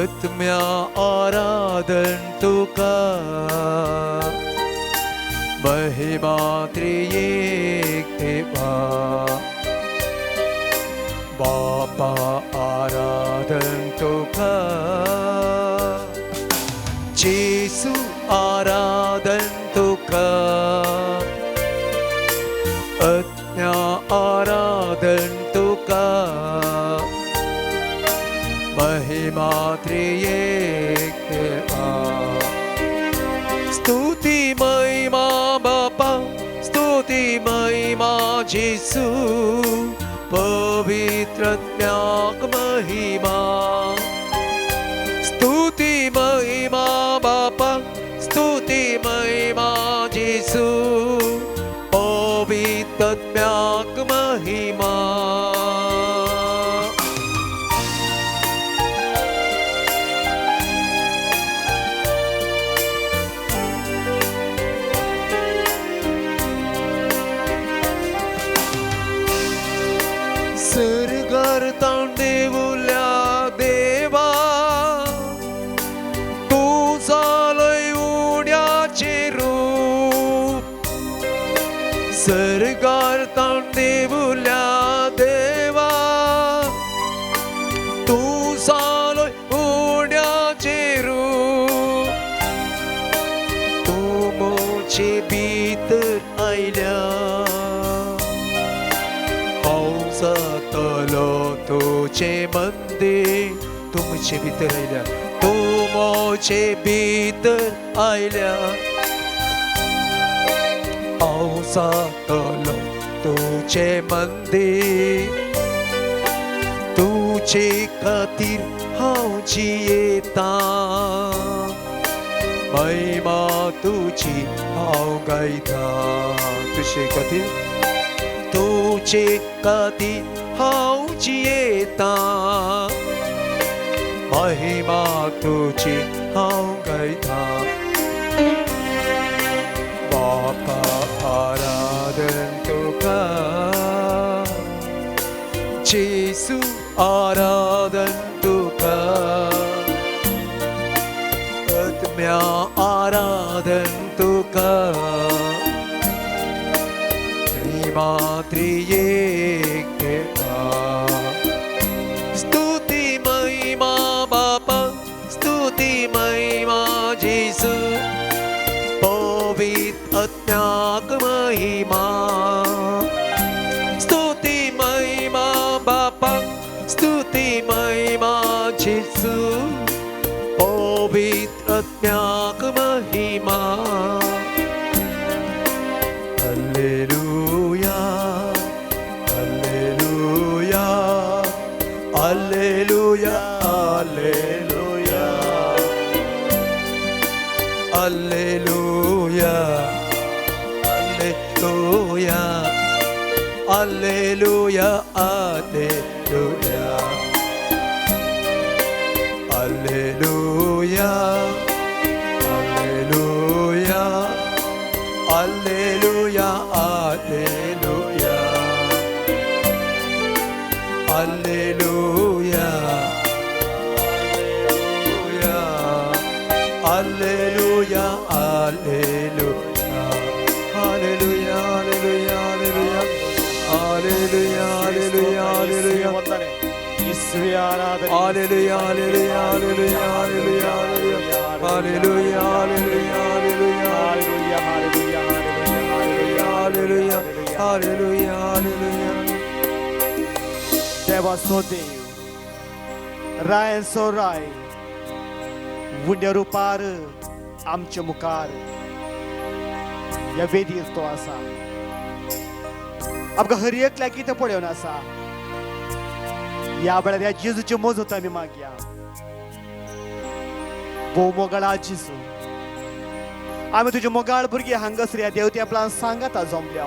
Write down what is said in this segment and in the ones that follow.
आत्म्या आराधन तुका, महिमा त्रियेक देवा। बापा आराधन तुका, जेसू आराधन तुका, आत्म्या आराधन तुका, महिमा त्रियेक देवा। स्तुती महिमा बापा, स्तुती महिमा जेसू, पवित्र आत्म्याक महिमा। स्तुती महिमा बापा, स्तुती महिमा जेसू, पवित्र आत्म्याक महिमा। सरगार तांडेवल्या देवा, तूं जालोय उड्याचें रूप। सरगार तांडेवल्या देवा, तूं जालोय उड्याचें रूप। तूं म्हजे भितर आयल्या, हांव जातलो तुजें मंदीर। तूं म्हजे भितर आयल्या, तूं म्हजे भितर आयल्या, हांव जातलो तुजें मंदीर। तुजे खातीर हांव जियेतां, महिमा तुजी हांव गायतां। तुजे खातीर, तुजे खातीर हांव जियेतां, महिमा तुजी हांव गायतां। बापा आराधन तुका, जेसू आराधन तुका, आत्म्या आराधन तुका, महिमा त्रियेक देवा। स्तुती महिमा बापा, स्तुती महिमा जेसू, पवित्र आत्म्याक महिमा। स्तुती महिमा बापा, स्तुती महिमा जेसू, पवित्र आत्म्याक महिमा। Alleluia, alleluia, alleluia, alleluia, alleluia, alleluia, alleluia, alleluia, alleluia, alleluia, alleluia, alleluia, alleluia, alleluia, alleluia, alleluia, alleluia, alleluia, alleluia, alleluia, ಯೇಸುವೇ ಆರಾಧನೆ. Alleluia, alleluia, alleluia, alleluia, alleluia, alleluia, alleluia, hallelujah, hallelujah, hallelujah, alleluia, alleluia, alleluia. देवाचो देव, रायांचो राय, उंड्या रुपार आमच्या मुखार ह्या वेदीर तो आसा। आमकां हर एकल्याक कितें पळोवन आसा। ह्या वेळार ह्या जेजूचे मोजत आमी मागया। भोव मोगाळा जेजू, आमी तुजे मोगाळ भुरगीं हांगासर ह्या देवते आपल्यान सांगाता जमल्या।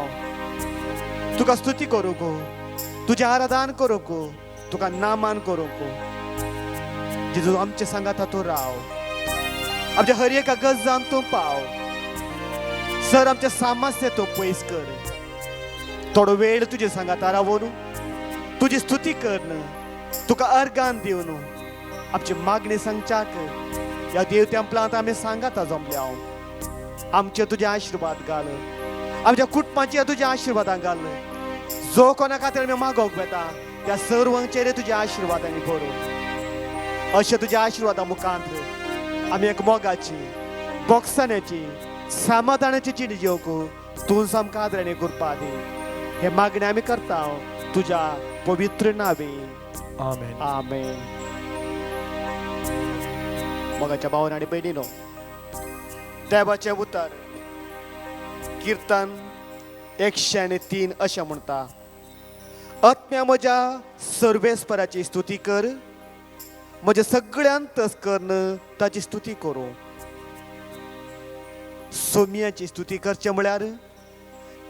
तुका स्तुती करूंक, तुजें आराधन करूंक, तुका नामान करूंक। जेजू आमचे सांगाता तूं राव, आमच्या हर एका गजान तूं पाव। सर आमच्या सामस्य तूं पयस कर। थोडो वेळ तुजे सांगाता रावून तुजी स्तुती करन, तुका अर्गान दिवन आमची मागणी सांगच्याक ह्या देव तेंपलांत आमी सांगाता जमल्या. आमचे तुजे आशिर्वाद घाल, आमच्या कुटुंबाचेर तुज्या आशिर्वादां घाल. जो कोणा खातीर आमी मागोवंक वेता त्या सर्वांचेर तुज्या आशिर्वादांनी भरून अशें तुज्या आशिर्वादा मुखांत आमी एक मोगाची, बोगसाण्याची, समाधानाची जीण जेवंक तूं आमकां आदराणी करपा दी. हे मागणें आमी करता तुज्या पवित्र नावे. आमेन. आमेन. मोगाच्या भावन आनी भयणीनो, देवाचें उतर किर्तन 103 अशें म्हणटा, आत्म्या म्हज्या सर्वेस्पराची स्तुती कर, म्हज्या सगळ्यान तस्कर्न ताची स्तुती करूं. सोम्याची स्तुती करचें म्हळ्यार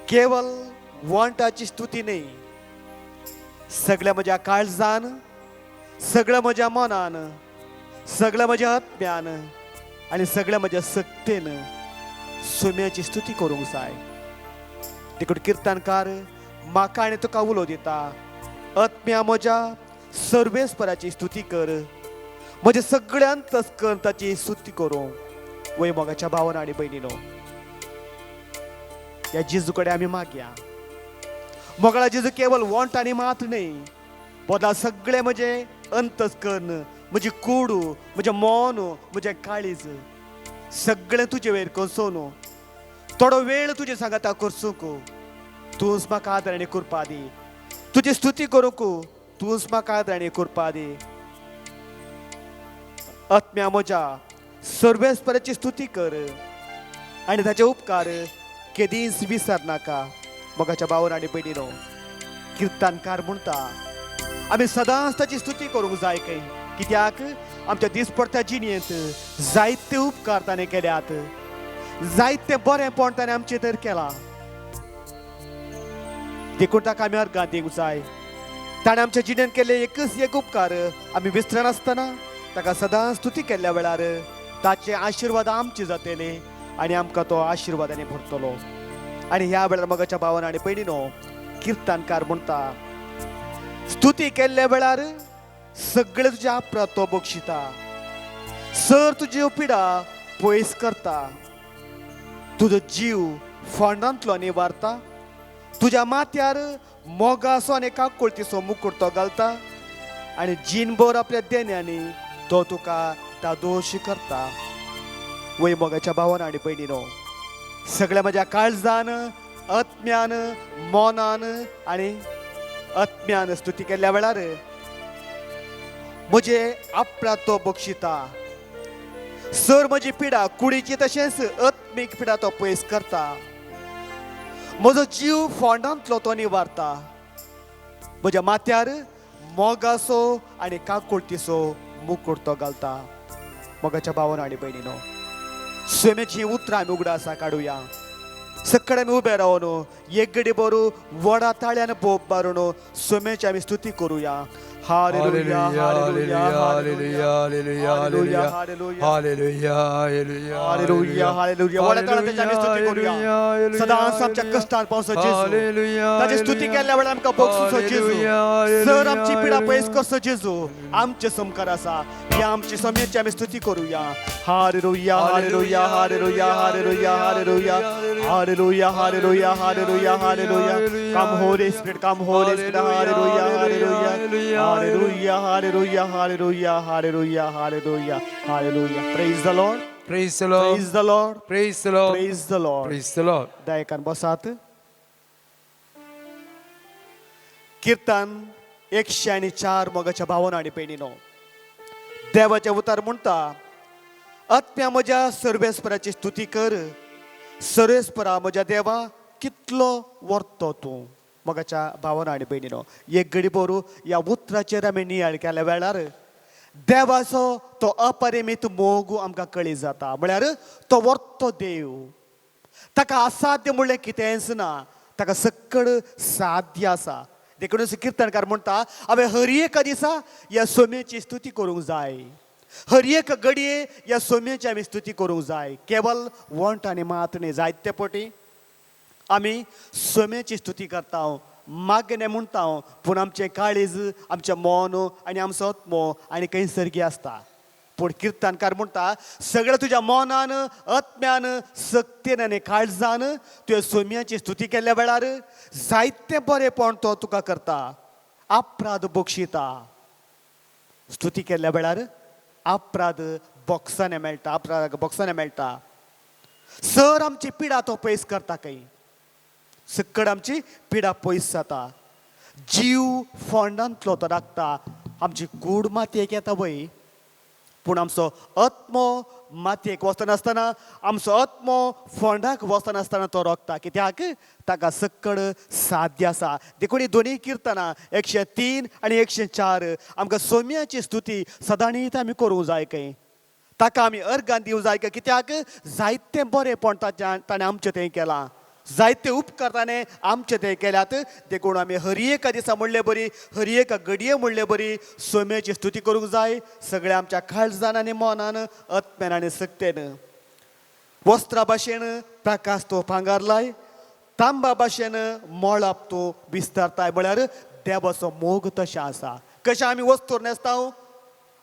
केवल वंटाची स्तुती न्हय, सगळ्या म्हज्या काळजान, सगळ्या म्हज्या मनान, सगळ्या म्हज्या आत्म्यान आनी सगळ्या म्हज्या सक्तेन सोम्याची स्तुती करूंक जाय. देखून किर्तनकार म्हाका आनी तुका उलो दिता, आत्म्या म्हज्या सर्वेस्पराची स्तुती कर, म्हज्या सगळ्यान तस्कर ताची स्तुती करूं. वय मोगाच्या भावान आनी भयणीनो, ह्या जेजू कडेन आमी मागया. मोगळा जेजू केवल वंट आनी मात न्हय, बदला सगळें म्हजें अंतस्कर्ण, म्हजी कूड, म्हजें मन, म्हजें काळीज सगळें तुजे वयर कसोवन थोडो वेळ तुजे सांगाता करसूंक तूंच म्हाका आदराणी करपा दी. तुजी स्तुती करूंक तूंच म्हाका आदराणी करपा दी. आत्म्या म्हज्या सर्वेस्पराची स्तुती कर आनी ताचे उपकार केदींच विसर नाका. मोगाच्या भावन आनी भयणीनो, किर्तनकार म्हणटा आमी सदांच ताची स्तुती करूंक जाय खंय, कित्याक आमच्या दिसपडत्या जिणेंत जायते उपकार ताणें केल्यात, जायते बरेंपण ताणें आमचें तर केलां. देखून ताका आमी अर्गां दिवंक जाय. ताणें आमच्या जिणेंत केल्ले एकच एक उपकार आमी विसरनासतना ताका सदांच स्तुती केल्ल्या वेळार ताचे आशिर्वाद आमचे जातले आनी आमकां तो आशिर्वादांनी भरतलो. आनी ह्या वेळार मोगाच्या भावान आनी भयणीनो, किर्तनकार म्हणटा स्तुती केल्ल्या वेळार सगळे तुज्या अपराध तो बक्षिता, सर तुज्यो पिडा पयस करता, तुजो जीव फोंडांतलो निवारता, तुज्या माथ्यार मोगासो आनी काकुळतीचो मुकुट तो घालता आनी जीणभर आपल्या देण्यांनी तो तुका तादोश करता. वय मोगाच्या भावान आनी भयणीनो, सगळ्या म्हज्या काळजान, आत्म्यान, मनान आनी आत्म्यान स्तुती केल्ल्या वेळार म्हजे अपराध तो बक्षिता, सर म्हजी पिडा कुडीची तशेंच आत्मीक पिडा तो पयस करता, म्हजो जीव फोंडांतलो तो निवारता, म्हज्या माथ्यार मोगासो आनी काकुळतीचो मुकुट तो घालता. मोगाच्या भावान आनी भयणीनो, सेमेची उतरां आमी उगडासा काडुया. सगळे आमी उबे रावन एक गडी बरो व्हडा ताळ्यान बोब मारून सोम्याची आमी स्तुती करुया. Hallelujah, hallelujah, hallelujah, hallelujah, hallelujah, hallelujah, hallelujah, hallelujah. व्हडा ताळ्यान ताची आमी स्तुती करुया. सदांच आमच्या कश्टान पावसो जेजू, ताची स्तुती केल्ल्या वेळार आमकां बक्षिसो जेजू, सर आमची पिडा पयस करचो जेजू आमचे समकार आसा. ह्या आमची सोम्याची आमी स्तुती करुया. Hallelujah, hallelujah, hallelujah, hallelujah, hallelujah, hallelujah, hallelujah, hallelujah, hallelujah. Come Holy Spirit, come Holy Spirit. Hallelujah, hallelujah, hallelujah, hallelujah, hallelujah, hallelujah, hallelujah, hallelujah. Praise the Lord. Praise the Lord. Praise the Lord. Praise the Lord. Praise the Lord. Praise the Lord. दायकान बसात. किर्तन 104 मोगाच्या भावना आनी भयणीनो, देवाचें उतर म्हणटा, आत्म्या म्हज्या सर्वेस्पराची स्तुती कर, सर्वेस्परा म्हज्या देवा कितलो वर्तो तूं. मोगाच्या भावना आनी भयणीनो, एक घडी बरू ह्या उतराचेर आमी नियाळ केल्या वेळार देवाचो तो अपरिमीत मोग आमकां कळी जाता. म्हळ्यार तो वर्तो देव, ताका असाध्य म्हणलें कितेंच ना, ताका सक्कड साध्य आसा. देखून किर्तनकार म्हणटा हांवें हर एका दिसा ह्या सोम्याची स्तुती करूंक जाय, हर एक घडये ह्या सोम्याची आमी स्तुती करूंक जाय. केवल वंट आनी मात न्हय, जायते पटी आमी सोम्याची स्तुती करता. मागणें म्हणटा हांव, पूण आमचें काळीज, आमचें मन आनी आमचो आत्मो आनी खंय सर्गी आसता. पूण किर्तनकार म्हणटा सगळें तुज्या मनान, आत्म्यान, सक्तीन आनी काळजान तुवें सोम्याची स्तुती केल्ल्या वेळार जायतें बरेंपण तो तुका करता, अपराध बक्षिता. स्तुती केल्ल्या वेळार अपराध बॉक्सांनी मेळटा, अपराध बॉक्सांनी मेळटा. सर आमची पिडा तो पयस करता, खंय सक्कड आमची पिडा पयस जाता. जीव फोंडांतलो तो राखता. आमची कूड मातयेक येता वय, पूण आमचो आत्मो मातयेक वचनासतना, आमचो आत्मो फोंडाक वचनासतना तो रोखता. कित्याक ताका सक्कड साध्य आसा. देखून ही दोनूय किर्तनां 103 आनी 104 आमकां सोम्याची स्तुती सदांच आमी करूंक जाय खंय, ताका आमी अर्गान दिवंक जाय. कित्याक जायतें बरेंपण ताणें आमचें तें केलां, जायते उपकार ताणें आमचे ते केल्यात. देखून आमी हर एका दिसा म्हणले बरी, हर एका घडये म्हणले बरी सोम्याची स्तुती करूंक जाय सगळ्या आमच्या काळजान आनी मनान, आत्म्यान आनी सक्तेन. वस्त्रा भाशेन प्रकाश तो पांगारलाय, तांबा भाशेन मळाप तो विस्तारताय. म्हळ्यार देवाचो मोग तशें आसा. कशें आमी वस्तूर न्हेसता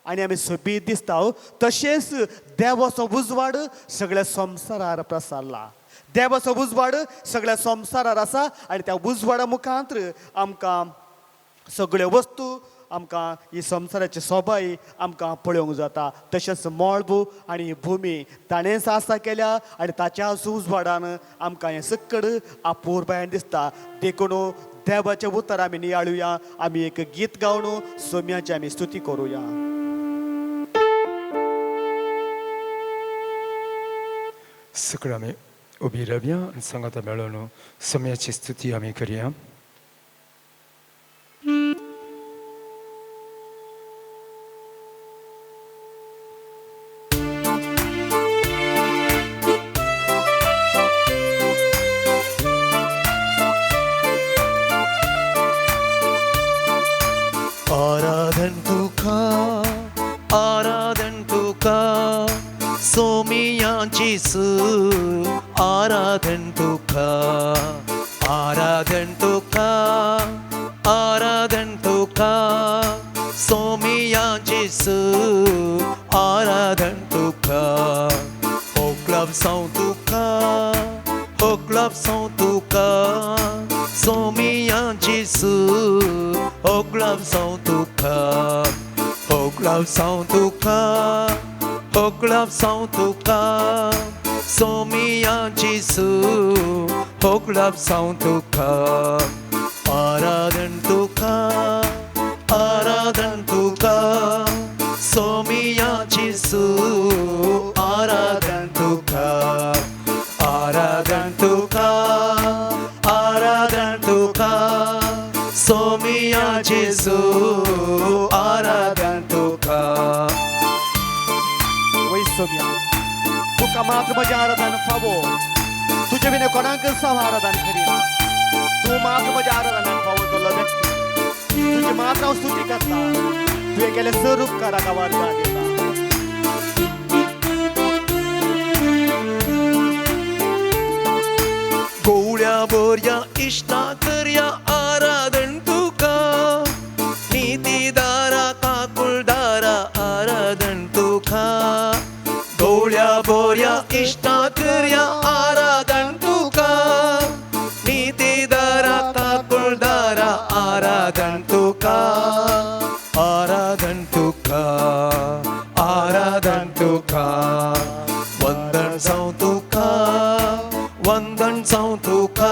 आनी आमी सोबीत दिसता, तशेंच देवाचो उजवाड सगळ्या संवसारार प्रसारला. देवाचो उजवाड सगळ्या संवसारार आसा आनी त्या उजवाडा मुखांत आमकां सगळ्यो वस्तू, आमकां ही संवसाराची सोबाय आमकां पळोवंक जाता. तशेंच मळब आनी भुमी ताणेंच आसा केल्या आनी ताच्या उजवाडान आमकां हें सक्कड अपुरबायेन दिसता. देखून देवाचें उतर आमी नियाळुया, आमी एक गीत गावन सोम्याची आमी स्तुती करुया. सगळं आमी उबी रावया आनी सांगाता मेळोवन सोम्याची स्तुती आमी करया. आराधन तुका, आराधन तुका, सोमिया जेसू, आराधन तुका, आराधन तुका, आराधन तुका, सोमिया जेसू, आराधन तुका. होकलब साव तुका, होकलब साव तुका, सोमिया जेसू, होकलब साव तुका, होकलब साव तुका, होकलब साव तुका, सोमिया जेसू, होकलब साव तुका. आराधन तुका, आराधन तुका, सोमिया जेसू, आराधन तुका, आराधन तुका, आराधन तुका, सोमिया जेसू, आराधन तुका. वय सोम्या, तुका मात्र म्हजें आराधन फावो, तुजे विणे कोणाकच हांव आराधन करिना. तूं मात्र म्हज्या आराधनाक फावो जाल्लो व्यक्ती, तुजी मात्र हांव स्तुती करता. तुवें केलें सर उपकाराक हांव अर्गां दिता. गोवळ्या बोरया इश्टा करया आराधन तुका, नितीदारा काकुळदारा आराधन तुका. गोवळ्या बोरया इश्टा करया आराधन तुका, नितीदारा काकुळदारा आराधन तुका, आराधन तुका, आराधन तुका. वंदन जावं तुका, वंदन जावं तुका,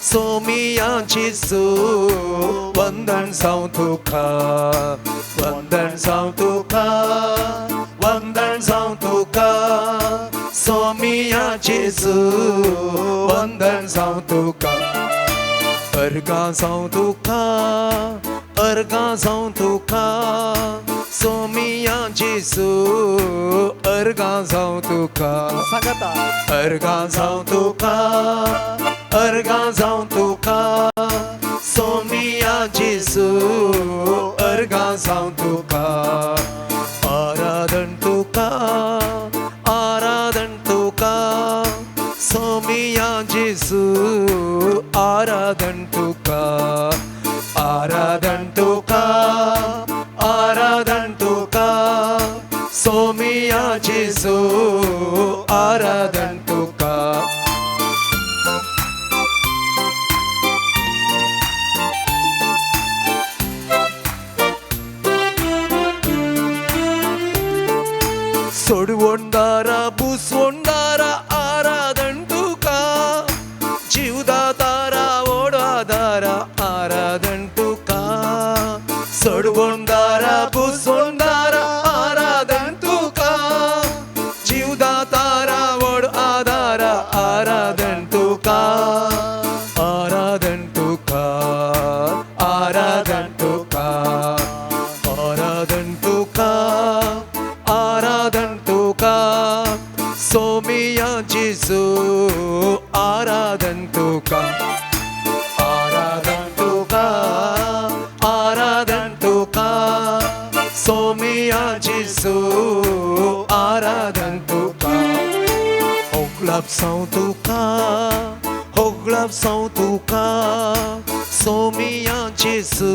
सोमिया जेसू, वंदन जावं तुका, वंदन जावं तुका, वंदन जावं तुका, सोमिया जेसू, वंदन जावं तुका. अर्गां जावं तुका, अर्गां जावं तुका, सोमिया जेसू, अर्गां जावं तुका. सांगता अर्गां जावं तुका, अर्गां जावं तुका, सोमिया जेसू, अर्गां जावं तुका. आराधन तुका, आराधन तुका, सोमिया जेसू, आराधन तुका, सोमिया जेजू आराधन तुका. सोडवणदारा बुसवणदारा आराधन तुका, जीवदातारा ओडादारा आराधन तुका. सोडवणदारा बुसवणदारा आराधन तुका, जीवदातारा वड आदारा आराधन तुका. आराधन तुका, आराधन तुका, आराधन तुका, आराधन तुका. सोमिया जेजू आराधन तुका, आराधन तुका, आराधन तुका. सोमिया जेजू आराधन तुका. होगलाप साव तुका, होगलाप साव तुका. सोमिया जेजू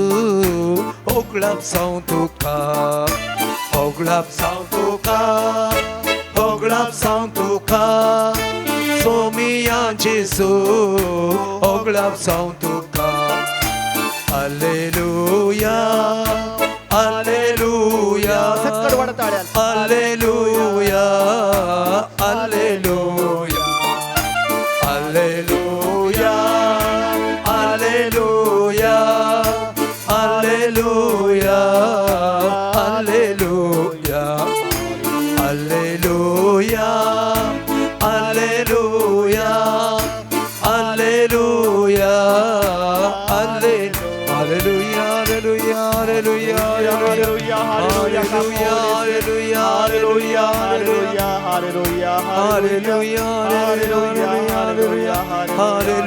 होगलाप साव तुका, होगलाप साव तुका, होगलाप साव तुका. सोमिया जेजू होगलाप साव तुका. Alleluia, alleluia, alleluia, alleluia, alleluia, alleluia, alleluia, alleluia, alleluia, alleluia, alleluia, alleluia, alleluia, alleluia, alleluia, alleluia, alleluia, alleluia, hallelujah, hallelujah, hallelujah, hallelujah, hallelujah, hallelujah,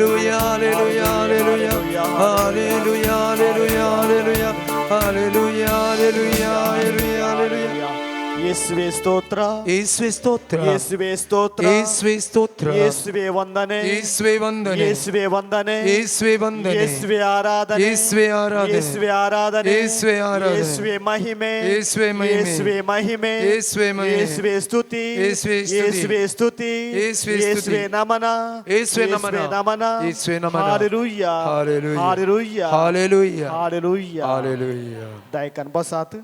hallelujah, hallelujah, hallelujah, hallelujah, hallelujah, hallelujah. येसुवे स्तोत्र, येसुवे स्तोत्र, येसुवे स्तोत्र, येसुवे स्तोत्र, येसुवे वंदने, येसुवे वंदने, येसुवे वंदने, येसुवे वंदने, येसुवे आराधने, येसुवे आराधने, येसुवे आराधने, येसुवे आराधने, येसुवे महिमे, येसुवे महिमे, येसुवे महिमे, येसुवे महिमे, येसुवे स्तुती, येसुवे स्तुती, येसुवे स्तुती, येसुवे स्तुती, येसुवे नमन, येसुवे नमन, नमन, येसुवे नमन. Hallelujah, hallelujah, hallelujah, hallelujah, hallelujah, hallelujah. दायकान बसात.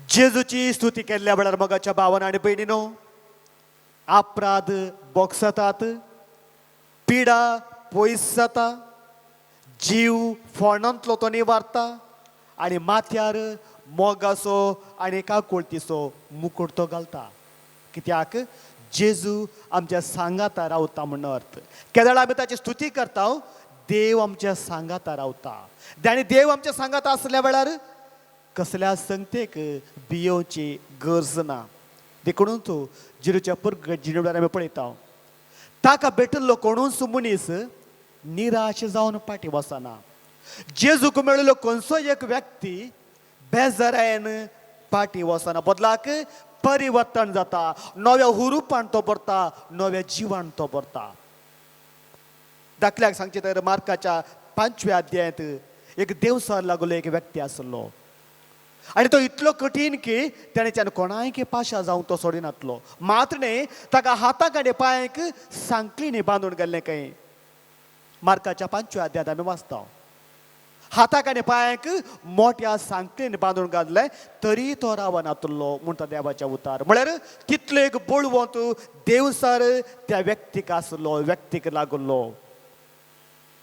जेजूची स्तुती केल्ल्या वेळार मोगाच्या भावान आनी भयणीनो, अपराध बोगसतात, पिडा पयस जाता, जीव फोंडांतलो तो निवारता आनी माथ्यार मोगाचो आनी काकुळतीचो मुकुट तो घालता. कित्याक जेजू आमच्या सांगाता रावता म्हण अर्थ. केदळ आमी ताची स्तुती करता, देव आमच्या सांगाता रावता. आनी देव आमच्या सांगाता आसल्या वेळार कसल्या संगतेक भियोवची गरज ना. देखून तूं जिरूच्या पुरगट जिणेवेळार आमी पळयता, ताका भेटिल्लो कोणूच मनीस निराश जावन फाटीं वचना. जेजूक मेळिल्लो खंयचो एक व्यक्ती बेजारायन फाटीं वचना, बदलाक परिवर्तन जाता, नव्या हुरुपान तो भरता, नव्या जिवान तो भरता. दाखल्याक सांगचें तर मार्काच्या 5व्या अध्यायांत एक देवसार लागलो एक व्यक्ती आसलो आनी तो इतलो कठीण की तेणेच्यान कोणायक पाशा जावंक तो सोडिनातलो. मात्र न्ही, ताका हाताक आनी पांयांक सांकळींनी बांदून गेल्लें खंय. मार्काच्या 5व्या अध्यायांत आमी वाचता, हाताक आनी पांयांक मोट्या सांकळीन बांदून घातलें तरी तो रावनातलो म्हणटा देवाच्या उतार. म्हळ्यार तितलो एक बळवंत देवसार त्या व्यक्तीक आसलो, व्यक्तीक लागलो.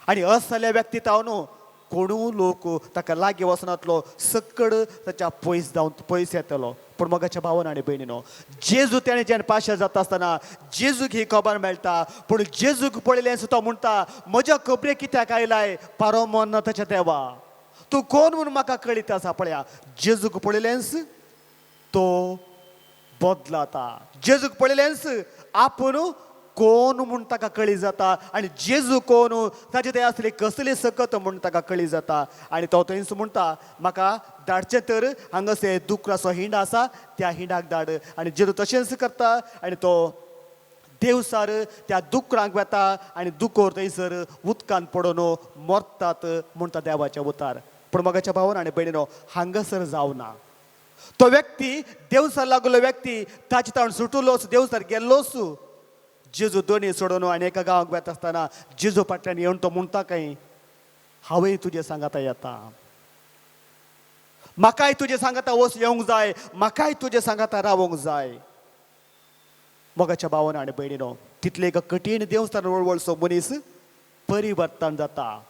आनी असल्या व्यक्ती तावन कोणू लोक ताका लागीं वचनातलो, सक्कड ताच्या पयस जावन पयस येतलो. पूण मोगाच्या भावान आनी भयणीनो, जेजू तेणें जेन्ना पाशा जाता आसतना जेजूक ही खबर मेळटा. पूण जेजूक पळयलें तो म्हणटा, म्हज्या खबरे कित्याक आयलाय पारो मन ताच्या देवा, तूं कोण म्हूण म्हाका कळीत आसा. पळया, जेजूक पळयलेंच तो बदलाता. जेजूक पळयलेंच आपूण कोण म्हूण ताका कळी जाता आनी जेजू कोण ताचे ते आसली कसली सकत म्हूण ताका कळी जाता. आनी तो थंयच म्हणटा, म्हाका धाडचें तर हांगासर दुकराचो हिंड आसा त्या हिंडाक धाड. आनी जेजू तशेंच करता आनी तो देवसार त्या दुकरांक वेता आनी दुकोर थंयसर उदकांत पडून मरतात म्हणटा देवाच्या उतार. पूण मोगाच्या भावान आनी भयणीनो, हांगासर जावना. तो व्यक्ती देवसार लागलो व्यक्ती ताचे ताण सुटुलोस देवसार गेल्लोस. जेजू दोनी सोडून आनी एका गांवाक वेता आसतना जेजू फाटल्यान येवन तो म्हणटा काय, हांवूय तुजे सांगाता येता, म्हाकाय तुजे सांगाता वच येवंक जाय, म्हाकाय तुजे सांगाता रावंक जाय. मोगाच्या भावान आनी भयणीनो, तितले एक कठीण देवस्थान वळवळचो मनीस परिवर्तन जाता.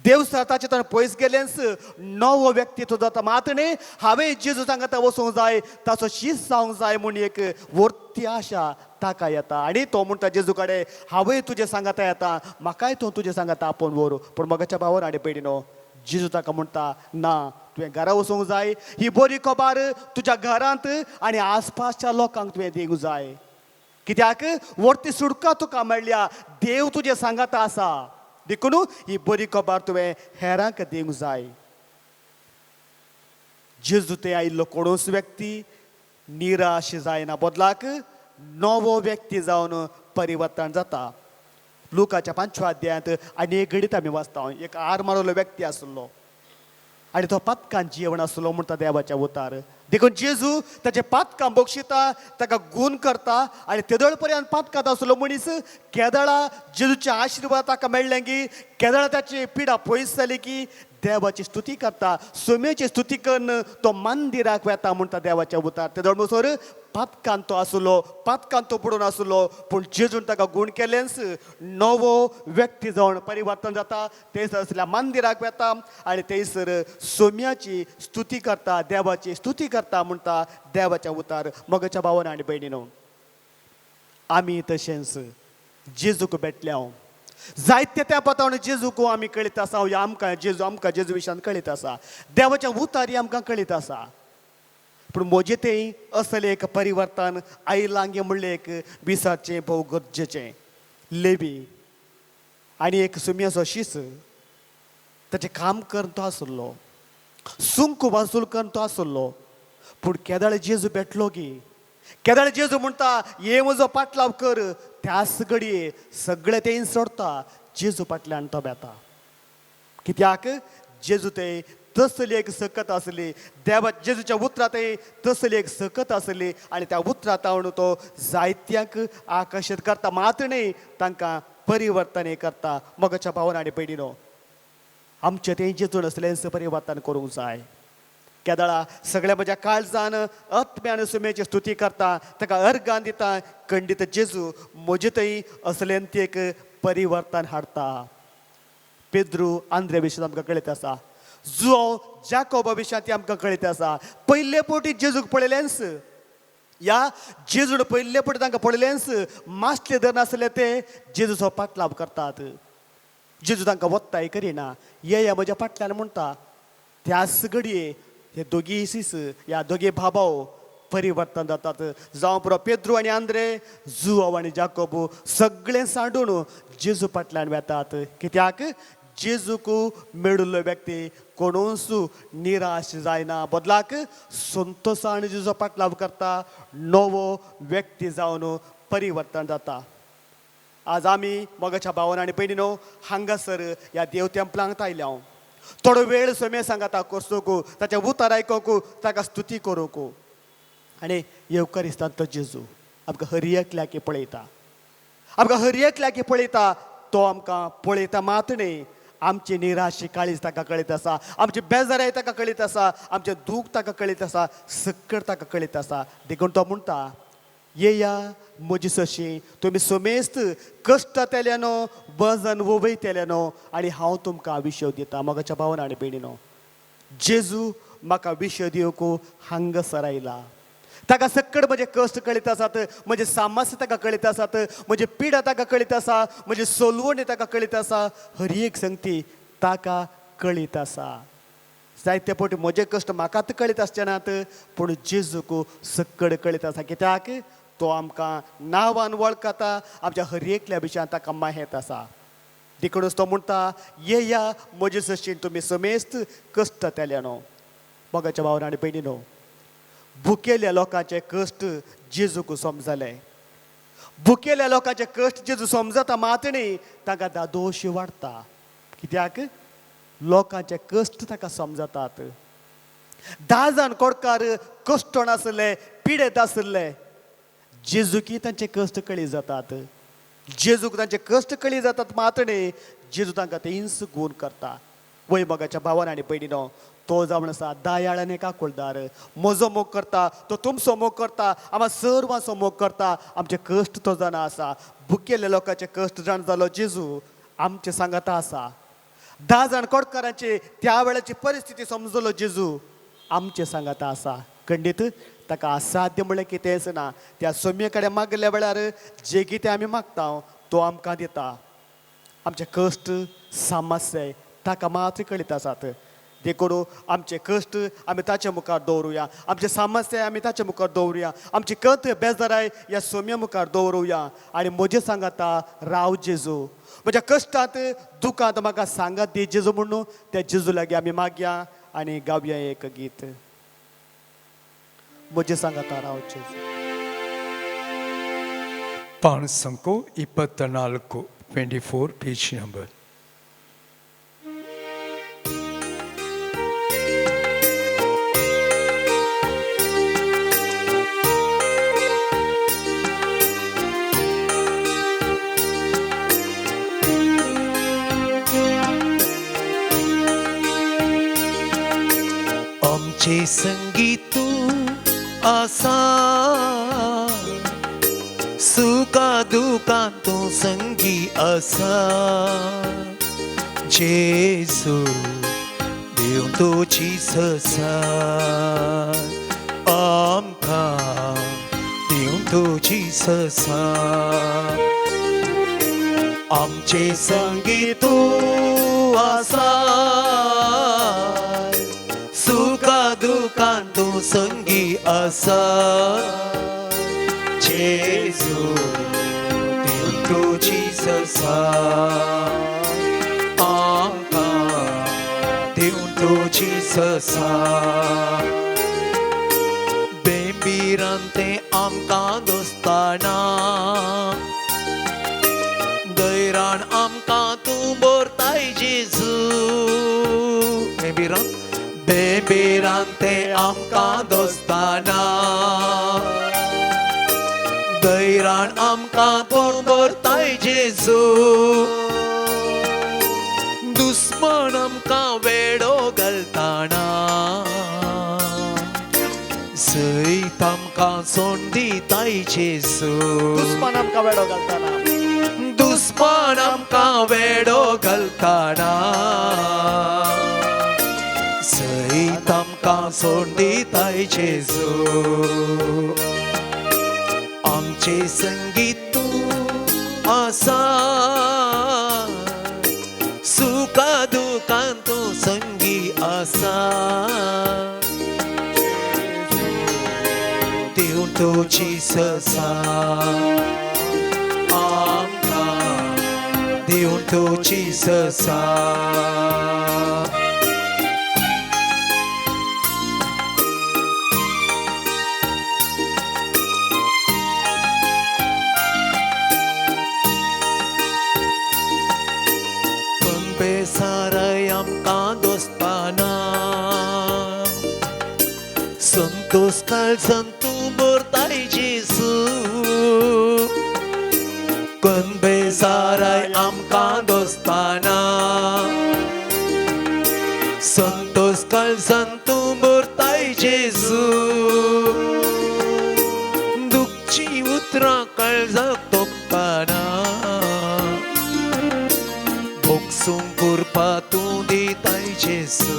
देवस्थान ताचे ताण पयस गेलेंच नवो व्यक्ती तो जाता. मात न्ही हांवें जेजू सांगाता वचूंक जाय, ताचो शीस जावंक जाय म्हूण एक वर्ती आशा ताका येता. आनी तो म्हणटा जेजू कडेन, हांवूय तुजे सांगाता येता, म्हाकाय तूं तुजे सांगाता आपोवन व्हर. पूण मोगाच्या भावान आनी भयणीनो, जेजू ताका म्हणटा, ना, तुवें घरा वचूंक जाय, ही बरी खबर तुज्या घरांत आनी आसपासच्या लोकांक तुवें दिवंक जाय. कित्याक वर्ती सुटका तुका मेळ्ळ्या, देव तुजे सांगाता आसा, देखून ही बरी खबर तुवें हेरांक दिवंक जाय. जेजू ते आयिल्लो कोणूच व्यक्ती निराश जायना, बदलाक नवो व्यक्ती जावन परिवर्तन जाता. लुकाच्या 5व्या अध्यायांत आनी एक घडीत आमी वाचता, एक आर मारलो व्यक्ती आसलो आनी तो पातकान जियेवन आसलो म्हणटा देवाच्या उतार. देखून जेजू ताचे पातकां बक्षिता, ताका गूण करता आनी तेदळ पर्यंत पातकांत आसलो मनीस केदळा जेजूचे आशिर्वाद ताका मेळ्ळें की, केदळा ताची पिडा पयस जाली की देवाची स्तुती करता, सोम्याची स्तुती करून तो मंदिराक वेता म्हणटा देवाच्या उतार. तेदळ म्हणसर पातकान तो आसलो, पातकान तो बुडून आसलो, पूण जेजून ताका गूण केलेंच नवो व्यक्ती जावन परिवर्तन जाता. थंयसर आसल्या मंदिराक वेता आनी थंयसर सोम्याची स्तुती करता, देवाची स्तुती करता म्हणटा देवाच्या उतार. मोगाच्या भावान आनी भयणीनो, आमी तशेंच जेजूक भेटल्या जायते त्या पतावन जेजूक आमी कळीत आसा, या आमकां जेजू, आमकां जेजू विशयान कळीत आसा, देवाच्या उतारी आमकां कळीत आसा. पूण म्हजें तें असलें एक परिवर्तन आयलांगे म्हणलें एक विसाचें भोव गरजेचें. लेवी आनी एक सुम्याचो शीस ताचें काम करून तो आसलो, सुंक वासूल करून तो आसलो. पूण केदळ जेजू भेटलो की, केदळ जेजू म्हणटा ये म्हजो पाटलाव कर, त्याच घडये सगळें तें सोडता, जेजू फाटल्यान तो बेता. कित्याक जेजू ते तसली एक सकत आसली, देवा जेजूच्या उतरां ते तसली एक सकत आसली आनी त्या उतरां तावन तो जायत्यांक आकर्शीत करता, मात न्ही तांकां परिवर्तन करता. मोगाच्या भावान आनी भयणीनो, आमचें तें जेजून असलेंच परिवर्तन करूंक जाय. केदळा सगळ्या म्हज्या काळजान आत्म्यान सुमेची स्तुती करता, ताका अर्गान दिता, खंडीत जेजू म्हजे थंय असलें ती एक परिवर्तन हाडटा. पेद्रू आंद्रे विशयांत आमकां कळीत आसा, जुआंव जाकोबा विशयांत ती आमकां कळीत आसा. पयले पोटी जेजूक पळयलेंच, या जेजून पयले पोटी तांकां पळयलेंच, मासले धरनासले ते जेजूचो पाटलाव करतात. जेजू तांकां वत्ताय करिना, येया म्हज्या फाटल्यान म्हणटा. त्याच घडये हे दोगी सीस ह्या दोगी भाबाव परिवर्तन जातात. जावं पुरो पेद्रू आनी आंद्रे, जुआंव आनी जाकोब सगळें सांडून जेजू फाटल्यान वेतात. कित्याक जेजूक मेळिल्लो व्यक्ती कोणूच निराश जायना, बदलाक संतोशान जेजूचो पाटलाव करता, नवो व्यक्ती जावन परिवर्तन जाता. आज आमी मोगाच्या भावान आनी भयणीनो हांगासर ह्या देव तेंपलांक आयल्या हांव थोडो वेळ सोमे सांगाता कोसोकू, ताच्या उतार आयकोंक, ताका स्तुती करूंक. आनी येवकारिस्तान तो जेजू आमकां हर एकल्याक पळयता, आमकां हर एकल्याक पळयता. तो आमकां पळयता मात न्ही, आमची निराशी काळीज ताका कळीत आसा, आमची बेजाराय ताका कळीत आसा, आमचें दूख ताका कळीत आसा, सक्कड ताका कळीत आसा. देखून तो म्हणटा, येया म्हजी सशी तुमी समेस्त कश्ट तेल्यानो, वजन वयतेल्यानो, आनी हांव तुमकां विशय दिता. मोगाच्या भावान आनी भयणीनो, जेजू म्हाका विशय दिवंक हांगासर आयला. ताका सक्कड म्हजे कश्ट कळीत आसात, म्हजे सामस्य ताका कळीत आसात, म्हजे पिडा ताका कळीत आसा, म्हजे सोलवणी ताका कळीत आसा, हर एक संगती ताका कळीत आसा. जायते फावटी म्हजे कश्ट म्हाकाच कळीत आसचे नात, पूण जेजूक सक्कड कळीत आसा. कित्याक तो आमकां नांवान वळखता, आमच्या हर एकल्या विशयांत ताका माहेत आसा. देखूनच तो म्हणटा, येया म्हजे सशीन तुमी समेस्त कश्ट तेल्यानो. मोगाच्या भावान आनी भयणीनो, भुकेल्या लोकांचे कश्ट जेजूक समजले, भुकेल्या लोकांचे कश्ट जेजू समजता मात न्ही, तांकां दादोश वाडटा. कित्याक लोकांचे कश्ट ताका समजतात. 10 जाण कोडकार कश्टण आसले, पिडेत आसले. जेजूकी तांचे कश्ट कळी जातात, जेजूक तांचे कश्ट कळी जातात मात्र न्ही, जेजू तांकां ते गुण करता. वय मोगाच्या भावान आनी भयणीनो, तो जावन आसा दयाळ आनी काकुळदार. म्हजो मोग करता तो, तुमचो मोग करता, आमकां सर्वांचो मोग करता. आमचे कश्ट तो जाणा आसा. भुकेल्ल्या लोकांचे कश्ट जाण जालो जेजू आमचे सांगाता आसा. 10 जाण कोडकारांची त्या वेळाची परिस्थिती समजलो जेजू आमचे सांगाता आसा. खंडीत ताका असाध्य म्हणल्यार कितेंच ना. त्या सोम्ये कडेन मागल्या वेळार जे कितें आमी मागता तो आमकां दिता. आमचे कश्ट समस्या ताका मात्र कळीत आसात. देखून आमचे कश्ट आमी ताचे मुखार दवरुया, आमचे समस्या आमी ताचे मुखार दवरुया, आमची कत बेजाराय ह्या सोम्या मुखार दवरुया. आनी म्हजें सांगाता राव जेजू, म्हज्या कश्टांत दुखांत म्हाका सांगात दी जेजू म्हणून त्या जेजू लागीं आमी मागया आनी गावया एक गीत. म्हजें सांगाता राव जेजू. पान संको 24, 24 पेज नंबर. आमचे संगीत आसा, सुखा दुखान तूं संगी आसा. जेजू देव तुजी ससाय, आमकां देव तुजी ससाय. आमचे संगी तूं आसा, सुखा दुखान तूं संगी आसा. जेजू देव तुजी ससाय, आमकां देव तुजी ससाय. बेंबिरांते आमकां दोस्ताना, दैरान आमकां तूं बोरताय जेजू. बेंबिरांत बेंबिरांते आमकां दोस्ताना, दैरान आमकां तूं बोरताय जेजू. दुस्मन आमकां वेडो घालताना, सयत आमकां सोंड दिताय जेजू. दुस्मान आमकां वेडो घालताना, दुस्मान आमकां वेडो घालताना, सयत आमकां सोंड दिताय जेजू. आमचे संगीत तूं आसा, सुखा दुखान तूं संगी आसा. देव तुजी ससाय, आमकां देव तुजी ससाय. साराय आमकां दोस्ताना, संतोष काळजान तूं भरताय जेजू. कनबेसाराय आमकां दोस्ताना, संतोष काळजान तूं भरताय जेजू. दुखची उतरां काळजाक तोपताना, भोगसूंक कृपा तूं दिताय जेजू.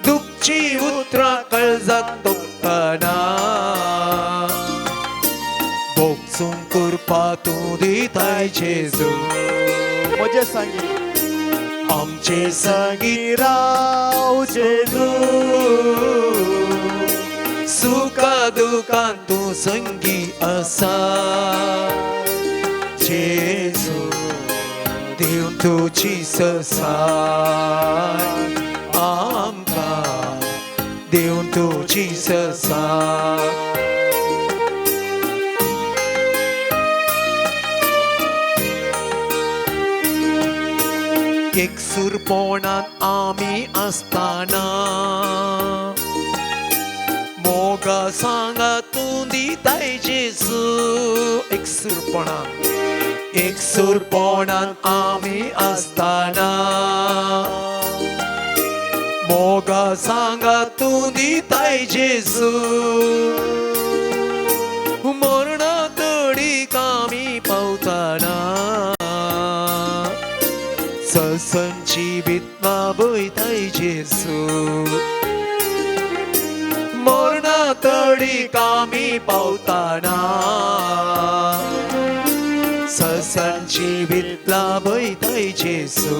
दुखची उतरां काळजाक तोपताना, भोगसूंक कृपा तूं दिताय जेजू. म्हजें सांगी आमचे संगी राव जेजू, सुखा दुखान तूं संगी आसा. जेजू देव तुजी ससाय, आमकां देव तुजी ससाय. एकसूरपणान आमी आसतना मोगा सांगा तूं दिताय जेजू एकसूरपणान एकसूरपणान आमी आसतना मोगा सांगा तूं दिताय जेजू मरणा तडीक आमी पावतना ससंची बितमा बयताय जेजू मरणा तडीक आमी पावतना ससांची बितला बयताय जेजू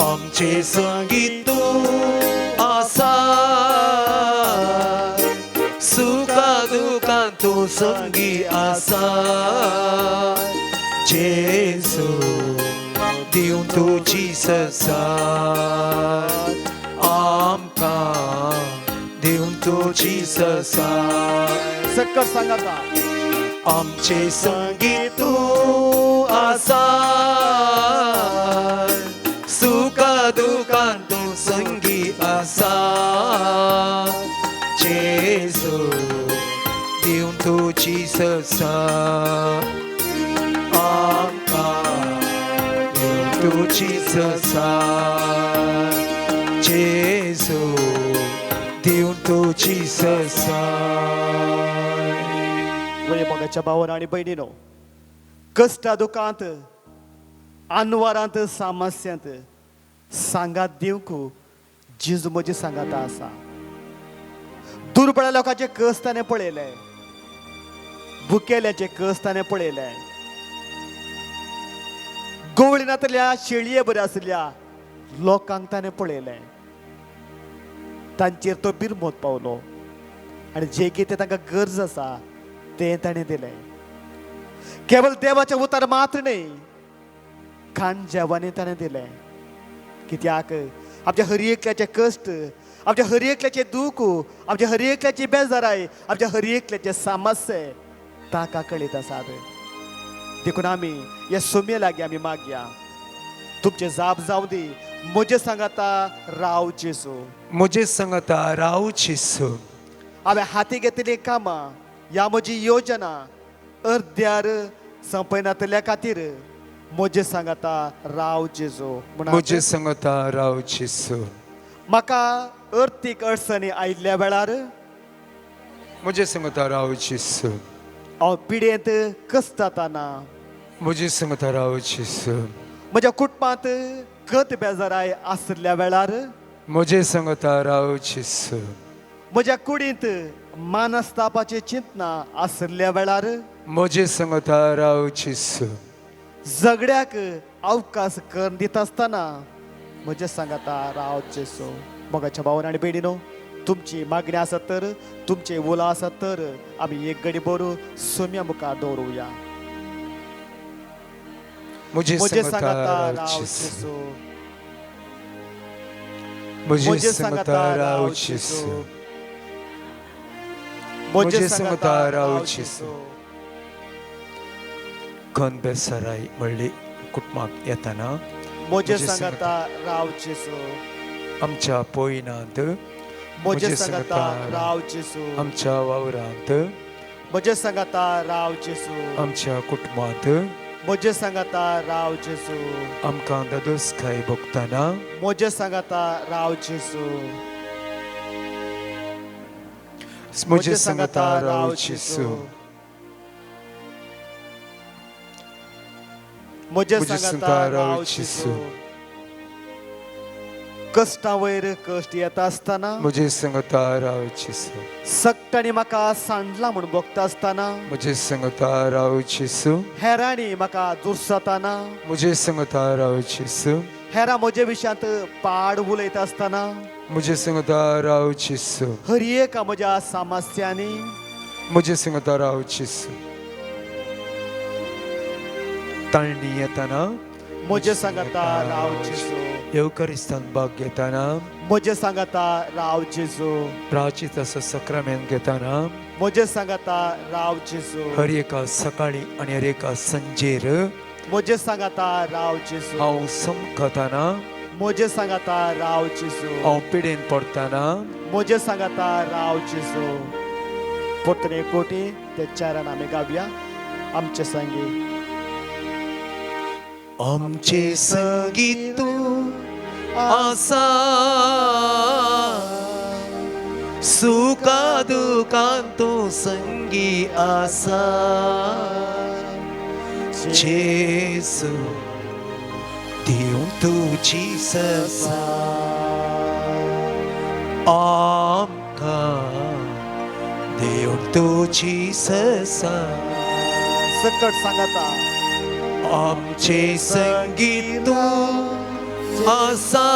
आमचे संगीत तूं आसा सुखा दुखान तूं संगी आसा जेजू दिवन तुजी ससाय आमकां दिवन तुजी ससाय सक्कर सांगाता आमचे संगी तूं आसा सुखा दुखान तूं संगी आसा जेजू दिवन तुजी ससाय आमकां दिवन तुजी ससाय जेजू दिवन तुजी ससाय. वय मोगाच्या भावान आनी भयणीनो, कश्टा दुखांत आनवारांत सामस्यांत सांगात दिवंक जेजू म्हजी सांगाता आसा. दुर्बळ लोकांचे कस ताणें पळयले, भुकेल्याचे कस ताणें पळयले, गवळी नातल्या शेळये बऱ्या आसल्या लोकांक ताणें पळयलें, तांचेर तो बिरमोत पावलो आनी जे कितें तांकां गरज आसा तें ताणें दिलें. केवल देवाचें उतर मात्र न्हय, खाण जेवणूय ताणें दिलें. कित्याक आमच्या हर एकल्याचे कश्ट, आमच्या हर एकल्याचे दूख, आमच्या हर एकल्याची बेजाराय, आमच्या हर एकल्याचे समस्ये ताका कळीत आसात. देखून आमी ह्या सोम्ये लागीं आमी मागया, तुमचे जाप जावं दी, म्हजे सांगाता राव जेजू. म्हजे सांगाता राव जेजू. हांवें हाती घेतिल्लीं कामां ह्या म्हजी योजना अर्द्यार संपयनातल्या खातीर म्हजे सांगाता राव जेजू. म्हजे सांगाता राव जेजू. म्हाका अर्थीक अडचणी आयिल्ल्या वेळार म्हजे सांगाता राव जेजू. हांव पिडेंत कसताना म्हजे सांगाता राव जेजू. म्हज्या कुटुंबांत गत बेजाराय आशिल्ल्या वेळार म्हजे सांगाता राव जेजू. म्हज्या कुडींत मानस्तापाची चिंतना आशिल्ल्या वेळार म्हजे सांगाता राव जेजू. झगड्याक अवकाश करून दिता आसतना म्हजे सांगाता राव जेजू. मोगाच्या भावान आनी भयणीनो, तुमची मागणी आसत तर, तुमचे उलो आसत तर आमी एक गडी बरू सोम्या मुखार दवरुया. म्हजे म्हजे सांगाता सांगाता राव राव जेजू. जेजू. म्हजे सांगाता राव जेजू. म्हजे सांगाता राव जेजू. खन बेसराय म्हणली कुटुंबाक येताना म्हजे सांगाता राव जेजू. आमच्या पोयनांत म्हजे सांगाता राव जेजू. आमच्या वावरांत म्हजे सांगाता राव जेजू. आमच्या कुटुंबांत म्हजे सांगाता राव जेजू. आमकां दादोसकाय भोगतना म्हजे सांगाता राव जेजू. म्हजे सांगाता राव जेजू. म्हजे म्हजे सांगाता राव जेजू. जेजू. कश्टा वयर कश्ट येता आसतना म्हजे सांगाता राव जेजू. सक्टांनी म्हाका सांडला म्हूण भोगता आसतना म्हजे सांगाता राव जेजू. हेरांनी म्हाका दुर्सताना म्हजे सांगाता राव जेजू. हेरां म्हजे विशयांत पाड उलयता आसतना म्हजे सांगाता राव जेजू. हर एका म्हज्या समस्यांनी म्हजे सांगाता राव जेजू. ताळणी येताना म्हजे सांगाता राव जेजू. येवकारिस्तान भाग घेताना म्हजे सांगाता राव जेजू. प्राचिताचो सक्रामेंत घेताना म्हजे सांगाता राव जेजू. हर एका सकाळी आनी हर एका संजेर म्हजे सांगाता राव जेजू. हांव समकतना, म्हजे सांगाता राव जेजू. हांव पिडेन पडटना, म्हजे सांगाता राव जेजू. परतून एक कोटी ते चारान आमी गावया आमचे संगी. आमचे संगीत तूं आसा, सुखा दुखान तूं संगी आसा. जेजू दिवं तुजी ससा आमकां, दिवं तुजी ससा. सकट सांगाता. आमचे संगीत तूं आसा,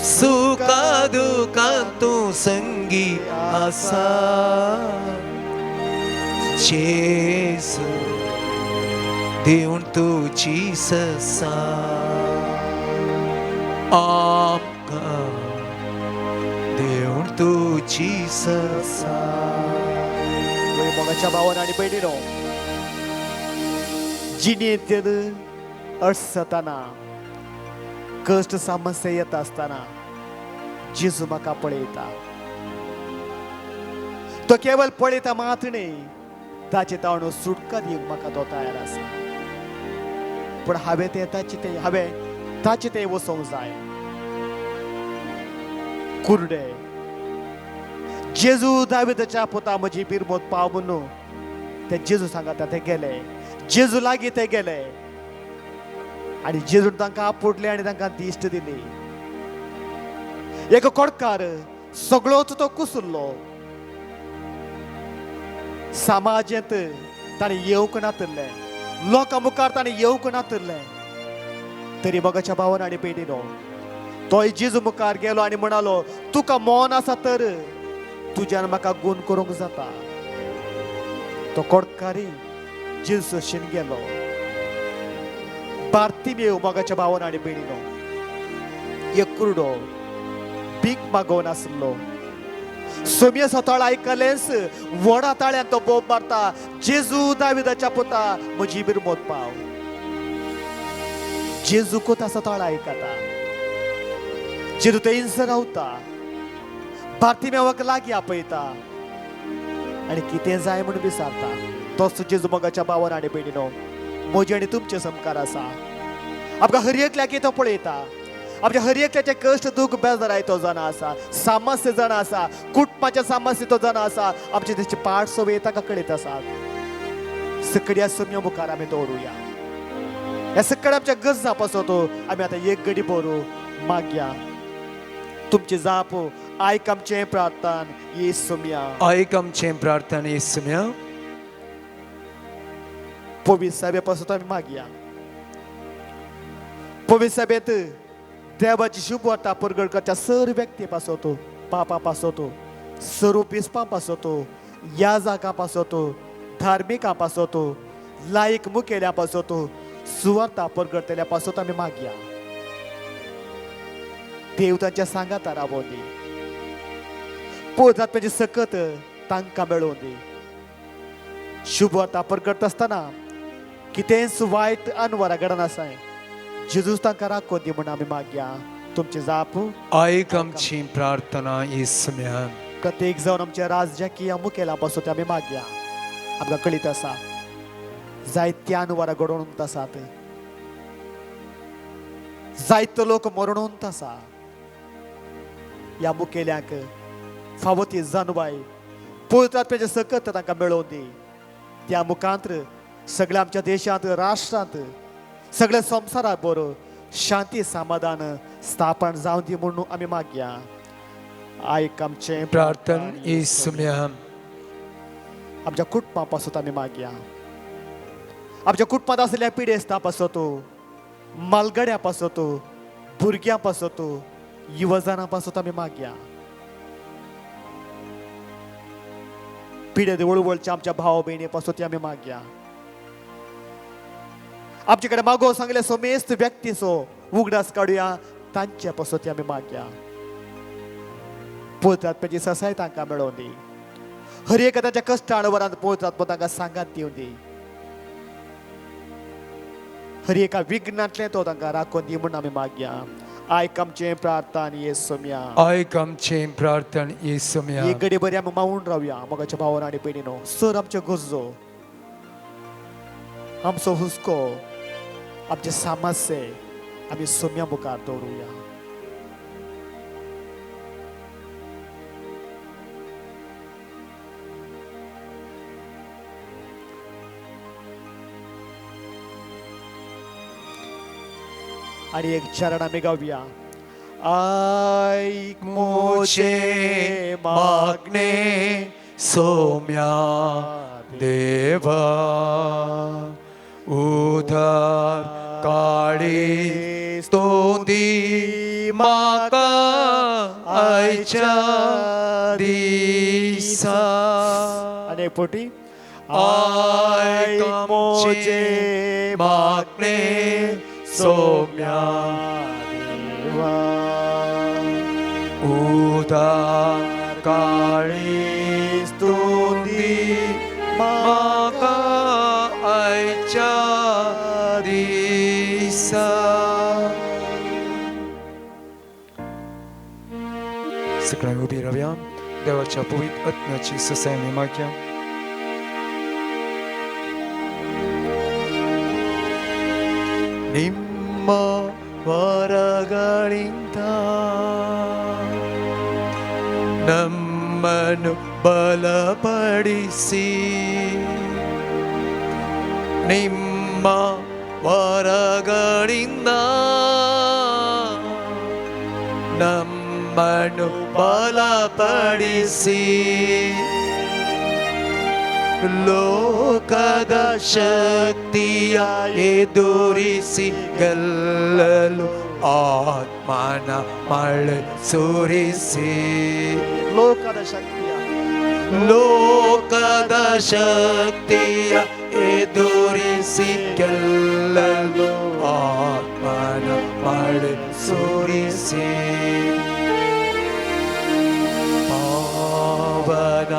सुखा दुखान तूं संगी आसा. जेजू दिवन तुजी ससा आमकां, दिवन तुजी ससा. वय मोगाच्या भावान आनी भयणीनो, जिणेंत अडसतना, कश्ट समस्या येता आसतना जेजू म्हाका पळयता. तो केवल पळयता मात न्ही, ताचे ताणू सुटका दिवंक म्हाका तो तयार आसा. पूण हांवें तें ताचे तें हांवें ताचे तें वचोंक जाय. कुर्डे जेजू दाविदाच्या पुता म्हजी बिरमोत पाव म्हणून ते जेजू सांगाता ते गेले. जेजू लागीं ते गेले आनी जेजून तांकां आपुडले आनी तांकां दिश्ट दिली. एक कोडकार सगळोच तो कुसुल्लो. समाजेंत ताणें येवंक नातिल्लें, लोकां मुखार ताणें येवंक नातिल्लें, तरी मोगाच्या भावान आनी भयणीनो तोय जेजू मुखार गेलो आनी म्हणालो, तुका मन आसा तर तुज्यान म्हाका गूण करूंक जाता. तो कोडकारी जेजू शीन गेलो. बार्तिमेव मोगाच्या भावान आनी भयणीनो एक कुरडो भीक मागोवन आसलो. सोमये सताळ आयकलेंच व्हडा ताळ्यान तो बोब मारता, जेजू दाविदाच्या पुता म्हजी बिरमोत पाव. जेजूक ताचो ताळ आयकता. जेजू थंयसर रावता, बार्तिमेवाक लागीं आपयता आनी कितें जाय म्हूण विचारता. तोच जेजू मोगाच्या भावान आनी भयणीनो म्हजे आनी तुमचे समकार आसा. आमकां हर एकल्याक तो पळयता. आमच्या हर एकल्याचे कश्ट दूख बेजाराय तो जाणा आसा, समस्या जाणा आसा, कुटुंबाच्या समस्या तो जाणा आसा. आमचे तेचे पाठ सवय ताका कळीत आसात. सकड्या सम्य मुखार आमी दवरुया. ह्या सगळ्या आमच्या गरजां पासत आमी आतां एक गडी बरो मागया. तुमची जाप आयक आमचें प्रार्थन येसुम्या. आयक आमचें प्रार्थना येसुम्या. पवित्र साहेबे पासत आमी मागया. पवित्र साहेबेत देवाची शुभ वार्ता परगट करच्या सर व्यक्ती पासत, पापा पासत, सर्व बिस्पां पासत, याजाकां पासत, धार्मिकां पासत, लायक मुखेल्या पासत, सुवार्ता परगटतल्या पासत आमी मागया. देव तांच्या सांगाता रावों दी. पवित्र आत्म्याची सकत तांकां मेळोवन दी. शुभ वार्ता परगट आसतना कितेंच वायट अनवरा घडनासाय जेजूस तांकां राखोन दी म्हूण आमी मागया. तुमची जाप आयक आमची प्रार्थना येसुम्या. प्रत्येक जावन आमच्या राजकीय मुखेला पासून आमी मागया. आमकां कळीत आसा जायत्या अनवरा घडोवन आसात, जायतो लोक मरणून आसा. ह्या मुखेल्यांक फावो ती जानवाय पवित्र आत्म्याचें सकत तांकां मेळोवन दी. त्या मुखांत सगळ्या आमच्या देशांत, राष्ट्रांत, सगळ्या संवसारात बरो शांती समाधान स्थापन जावन दी म्हणून आमी मागया. आयक आमचें प्रार्थन येसुम्या. आमच्या कुटुंबा पासत आमी मागया. आमच्या कुटुंबांत आसलेल्या पिडेस्तां पासत, मालगड्या पासत, भुरग्यां पासत, युवजनां पासत आमी मागया. पिडेत वळवळच्या आमच्या भाव भयणी पासत आमी मागया. आमचे कडेन मागो सांगले समेस्त व्यक्तीचो उगडास काडुया, तांचे पासत आमी मागया. पवित्र आत्म्याची ससाय तांकां मेळोवन दी. हर एका ताच्या कश्टान वरांत पवित्र आत्मो तांकां सांगात दिवन दी. हर एका विघ्नांतलें तो तांकां राखून दी म्हूण आमी मागया. आयक आमचें प्रार्थना ये सोम्या. आयक आमचें प्रार्थन ये सोम्या. एक घडी बरी आमी मावून रावया मोगाच्या भावान आनी भयणीनो. सर आमच्यो गरजो, आमचो हुस्को, आमचे समस्ये आमी सोम्या मुखार दवरुया. आनी एक चरण आमी गावया. आयक मोचे मागणे सोम्या देवा, उधार काळी तोंदी माका आयच्या दिसा. आनी एक पोटी. आयक मोचे मागणे सोम्या देवा, उदार काळी स्तुती माका आयच्या दिसा. सगळ्यांनी उबी रावया. देवाच्या पवित्र आत्म्याची ससाय आमी मागया. ನಿಮ್ಮ ವರಗಳಿಂದ ನಮ್ಮನ್ನು ಬಲಪಡಿಸಿ, ನಿಮ್ಮ ವರಗಳಿಂದ ನಮ್ಮನ್ನು ಬಲಪಡಿಸಿ, ಲೋಕದ ಶಕ್ತಿಯ ಎದುರಿಸಿ ಗೆಲ್ಲಲು ಆತ್ಮನ ಮಳೆ ಸುರಿಸಿ. ಲೋಕದ ಶಕ್ತಿಯ, ಲೋಕದ ಶಕ್ತಿಯ ಎದುರಿಸಿ ಗೆಲ್ಲಲು ಆತ್ಮನ ಮಳೆ ಸುರಿಸಿ. ಪಾವನ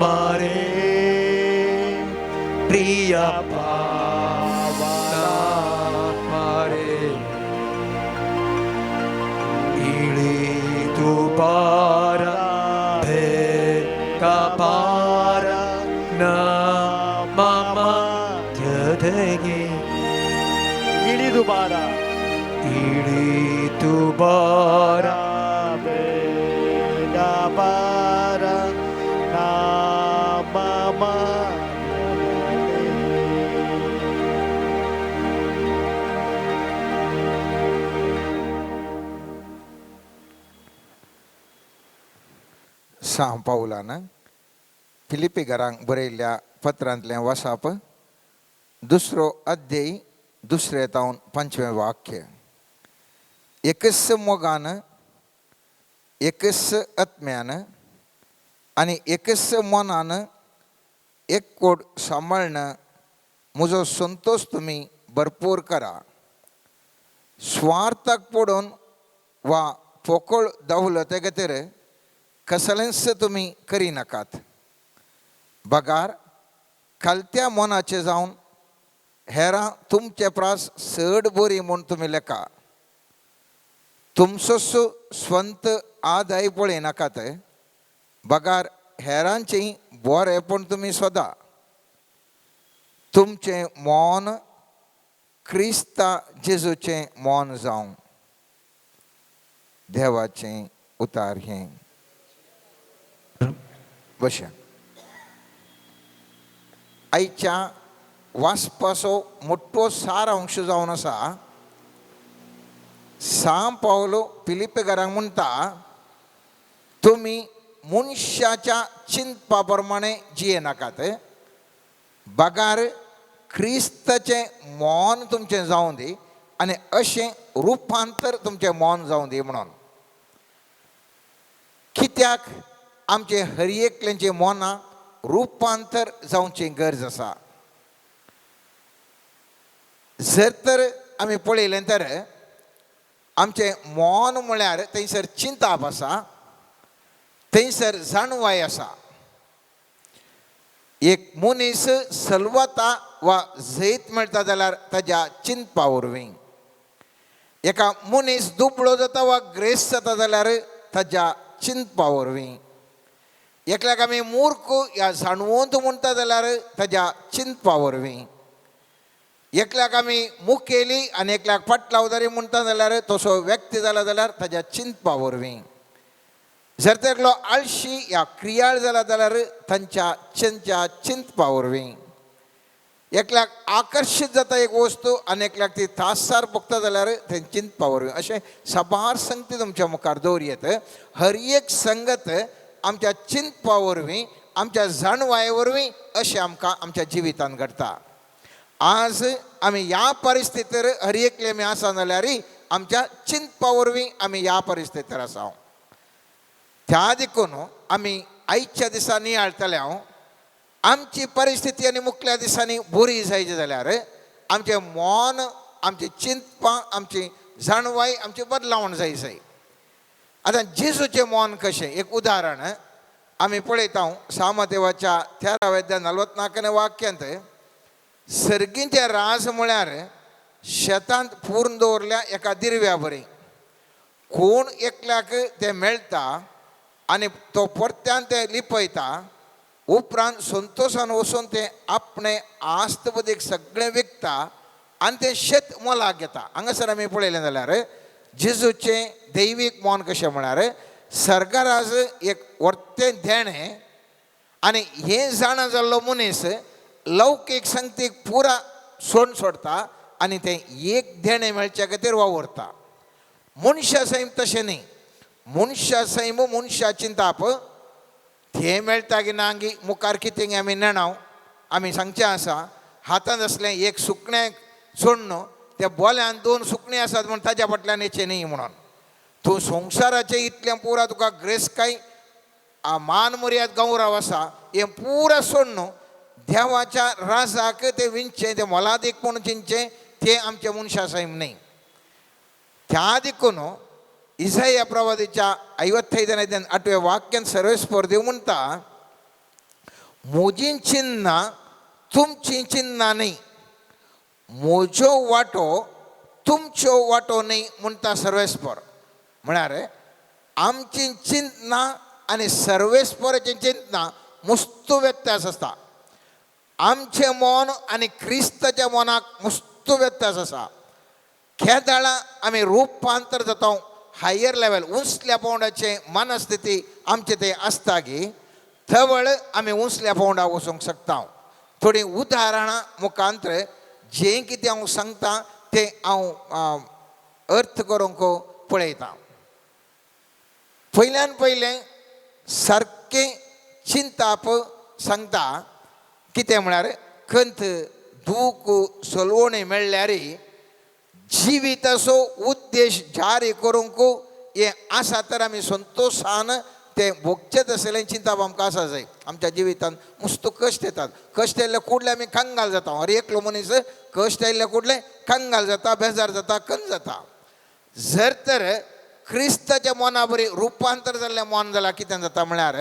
ಮಾರೇ ಪ್ರಿಯ ಪಾವನ ಮಾರೇ, ಇಳಿದು ಬಾರ ಬೇಗ ಬಾರ ನಮ್ಮ ಮಧ್ಯದಗೆ. ಇಳಿದು ಬಾರ, ಇಳಿದು ಬಾರ ಬೇಗ ಬಾರ ನಮ್ಮ ಮಧ್ಯದಗೆ. सांव पावलान फिलिपीघरांक बरयल्ल्या पत्रांतलें वासाप, दुसरो अध्याय, दुसरें तावन पंचवें वाक्य. एकच मोगान, एकच आत्म्यान आनी एकच मनान एकवट सांबाळणं म्हजो संतोश तुमी भरपूर करा. स्वार्थाक पडून वा पोकळ दवलते खातीर कसलेंच तुमी करिनाकात, बगार खालत्या मनाचें जावन हेरां तुमचे प्रास चड बरी म्हूण तुमी लेखा. तुमचो स्वंत आदाय पळयनाकात, बगार हेरांचें बरेंपण तुमी सोदा. तुमचें मौन क्रिस्ता जेजूचें मौन जावं. देवाचें उतार हें. बशा आयच्या वाचपाचो मोठो सार अंश जावन आसा. सांव पावलो फिलिपेकारांक म्हणटा, तुमी मनशाच्या चिंतपा प्रमाणे जियेनाकात, बगार क्रिस्ताचें मौन तुमचें जावं दी आनी अशें रुपांतर तुमचें मौन जावं दी म्हणून. कित्याक आमचें हर एकल्याचें मनां रुपांतर जावचें गरज आसा. जर तर आमी पळयलें तर आमचें मौन म्हळ्यार थंयसर चिंताप आसा, थंयसर जाणवाय आसा. एक मनीस सलवता वा जैत मेळटा जाल्यार ताज्या चिंतपा वरवीं. एका मनीस दुबळो जाता वा ग्रेस जाता जाल्यार ताज्या चिंतपा वरवीं. एकल्याक आमी मूर्ख ह्या जाणवंत म्हणटा जाल्यार ताज्या चिंतपा वरवीं. एकल्याक आमी मुखेली आनी एकल्याक फाटलावदारी म्हणटा जाल्यार तसो व्यक्ती जाला जाल्यार ताज्या चिंतपा वरवीं. जर तर एकलो आळशी या क्रियाळ जाला जाल्यार तांच्या चिंतपा वरवीं. एकल्याक आकर्शीत जाता एक वस्तू आनी एकल्याक ती तासार भोगता जाल्यार तें चिंतपा वरवीं. अशें साबार संगती तुमच्या मुखार दवरयेत. हर एक संगत आमच्या चिंतपा वरवीं, आमच्या जाणवाये वरवीं अशें आमकां आमच्या जिवितांत घडटा. आज आमी ह्या परिस्थितीर हर एकले आमी आसा जाल्यार आमच्या चिंतपा वरवीं आमी ह्या परिस्थितीर आसा. त्या देखून आमी आयच्या दिसा नियाळटले हांव आमची परिस्थिती आनी मुखल्या दिसांनी बरी जायची जाल्यार आमचें मन, आमचें चिंतपां, आमची जाणवाय, आमची बदलावण जाय जाय. आतां जेजूचें मन कशें एक उदाहरण आमी पळयता. सामदेवाच्या 13व्या 44 वाक्यांत सर्गींचें राज म्हळ्यार शेतांत पूर्ण दवरल्या एका दिरव्या बरी. कोण एकल्याक तें मेळटा आनी तो परत्यान तें लिपयता, उपरांत संतोशान वचून तें आपणें आस्त बुद्दीक सगळें विकता आनी तें शेत मोलाक घेता. हांगासर आमी पळयलें जाल्यार जेजूचें दैवीक मन कशें म्हळ्यार सर्गाराज एक वर्तें देणें आनी हें जाणा जाल्लो मनीस लौकीक संगतीक पुरा सोड सोडता आनी तें एक देणें मेळच्या खातीर वावुरता. मनशा सैम तशें न्ही. मनशा सैम मनशा चिंताप तें मेळटा की ना गी मुखार कितें आमी नेणाव. आमी सांगचें आसा हातांत आसलें एक सुकणें सोडून त्या बोल्यान 2 सुकणीं आसात म्हूण ताज्या फाटल्यान येचें न्ही म्हणून. तूं संवसाराचें इतलें पुरा तुका ग्रेसकाय मान मर्याद गौरव आसा हें पुरा सोडून देवाच्या राजाक तें विंचें, तें मोलादीक म्हूण चिंतचें तें आमचें मनशा सैम न्ही. त्या देखून इसाया प्रवादीच्या 55 8व्या वाक्यान सर्वेस्पर देव म्हणटा, म्हजीं चिन्नां तुमचीं चिन्नां न्ही, म्हज्यो वांटो तुमच्यो वांटो न्ही म्हणटा सर्वेस्पर. म्हळ्यार आमची चिंतना आनी सर्वेस्पराचीं चिंतना मुस्तू व्यत्यास आसता. आमचें मन आनी क्रिस्ताच्या मनाक मुस्तू व्यत्यास आसा. केदाळा आमी रुपांतर जाता हायर लेवल उंचल्या पावंड्याचें मनस्थिती आमचें तें आसता की थवळ आमी उंचल्या पावंड्यार वचूंक शकता. थोडीं उदाहरणां मुखांतर जें कितें हांव सांगता तें हांव अर्थ करूंक पळयता. पयल्यान पयलें सारकें चिंताप सांगता कितें म्हळ्यार खंत दूख सलवणी मेळ्ळ्यार जिविताचो उद्देश जारी करूंक हें आसा तर आमी संतोशान तें भोगचें आसलें चिंताप आमकां आसा जाय. आमच्या जिवितांत मुस्तू कश्ट येतात. कश्ट आयिल्ले कुडले आमी कंगाल जाता. हर एकलो मनीस कश्ट आयिल्ले कुडले कंगाल जाता, बेजार जाता, कंज जाता. जर तर क्रिस्ताच्या मना बरी रुपांतर जाल्लें मन जाल्यार कितें जाता म्हळ्यार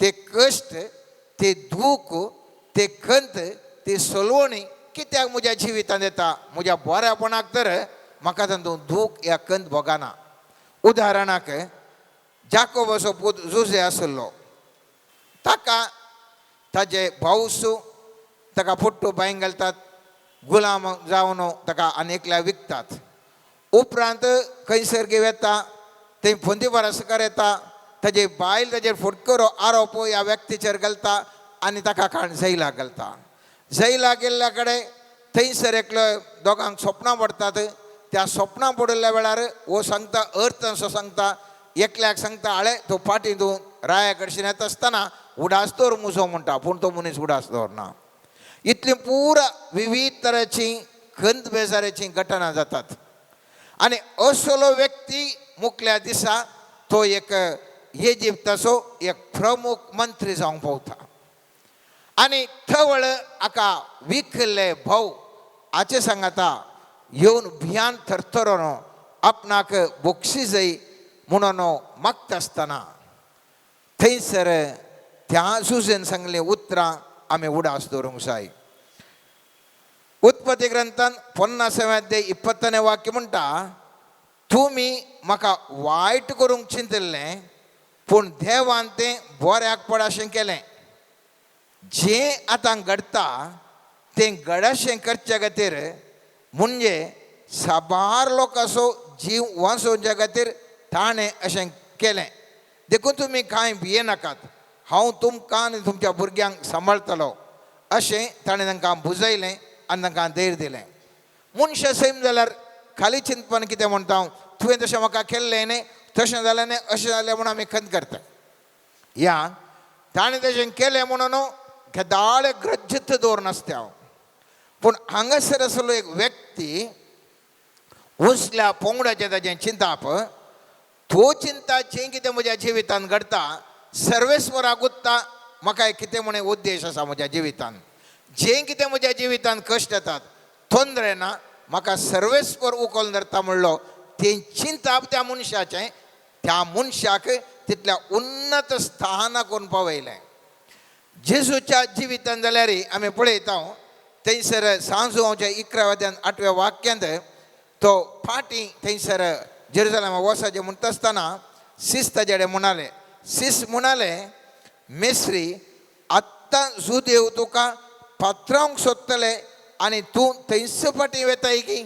ते कश्ट, ते दूख, ते खंत, ती सलवणी कित्याक म्हज्या जिवितांत येता? म्हज्या बऱ्यापणाक तर म्हाका तातूंत दूख या खंत भोगना. उदाहरणाक जाकोबाचो पूत जुजे आशिल्लो, ताका ताजे भावसू ताका फुट्टू बांय घालतात, गुलाम जावन ताका आनी एकल्या विकतात. उपरांत खंयसर वेता थंय पोंतीफारा येता, ताजी बायल ताजेर फुटकरो आरोप ह्या व्यक्तीचेर घालता आनी ताका काण जैलाक घालता. जैलाक गेल्ल्या कडेन थंयसर एकलो दोगांक सोपणां पडटात. त्या सोपणां पडिल्ल्या वेळार हो सांगता अर्थ असो सांगता, एकल्याक सांगता आळे तो फाटीं तूं राया कडशीन येता आसतना उडास दवर मुजो म्हणटा, पूण तो मनीस उडास दवरना. इतली पुरा विविध तरेची खंत बेजाराची घटना जातात. आनी असलो व्यक्ती मुखल्या दिसा तो एक इजिप्ताचो एक प्रमुख मंत्री जावंक पावता. आनी थवळ हाका विकल्ले भाव हाचे सांगाता येवन भियान थरथरोन आपणाक बोक्षी जाय म्हणून मागता आसतना थंयसर त्या जुजेन सांगलीं उतरां आमी उडास दवरूंक जाय. उत्पत्ती ग्रंथान 50व्या अध्याय 20 वाक्य म्हणटा, तुमी म्हाका वायट करूंक चिंतिल्लें पूण देवान तें बऱ्याक पड अशें केलें. जें आतां घडटा तें घडशें करच्या खातीर म्हणजे साबार लोकांचो जीव वांचोवच्या खातीर ताणें अशें केलें. देखून तुमी कांय भियेनाकात, हांव तुमकां आनी तुमच्या भुरग्यांक सांबाळटलो अशें ताणें तांकां बुजयलें आनी तांकां धैर्य दिलें. मनशां सैम जाल्यार खाली चिंतपान कितें म्हणटा हांव, तुवें तशें म्हाका केल्लें न्ही, तशें जालें न्ही, अशें जालें म्हूण आमी खंत करता. या ताणें तशें केलें म्हणून केदाळे ग्रज्जत दवरनासता हांव. पूण हांगासर आसलो एक व्यक्ती उंचल्या पोंगडाचें ताजें चिंताप, तो चिंता जें कितें म्हज्या जिवितान घडटा सर्वेस्वराक गुत्ता म्हाका कितें म्हण उद्देश आसा म्हज्या जिवितान, जें कितें म्हज्या जिवितान कश्ट येतात तोंदरे ना म्हाका सर्वेस्वर उखल धरता म्हणलो तें चिंताप त्या मनशाचें त्या मनशाक तितल्या उन्नत स्थानाक करून पावयलें. जेजूच्या जिवितान जाल्यार आमी पळयता थंयसर सांजुवाच्या 11व्या 8व्या वाक्यांत तो फाटीं थंयसर जेरुजलेमा वसाचें म्हणटा आसतना सीस ताजे म्हणाले, सीस म्हणाले, मेस्त्री आत्तां जुदेव तुका पात्रावंक सोदतले आनी तूं थंयस फाटीं वेताय की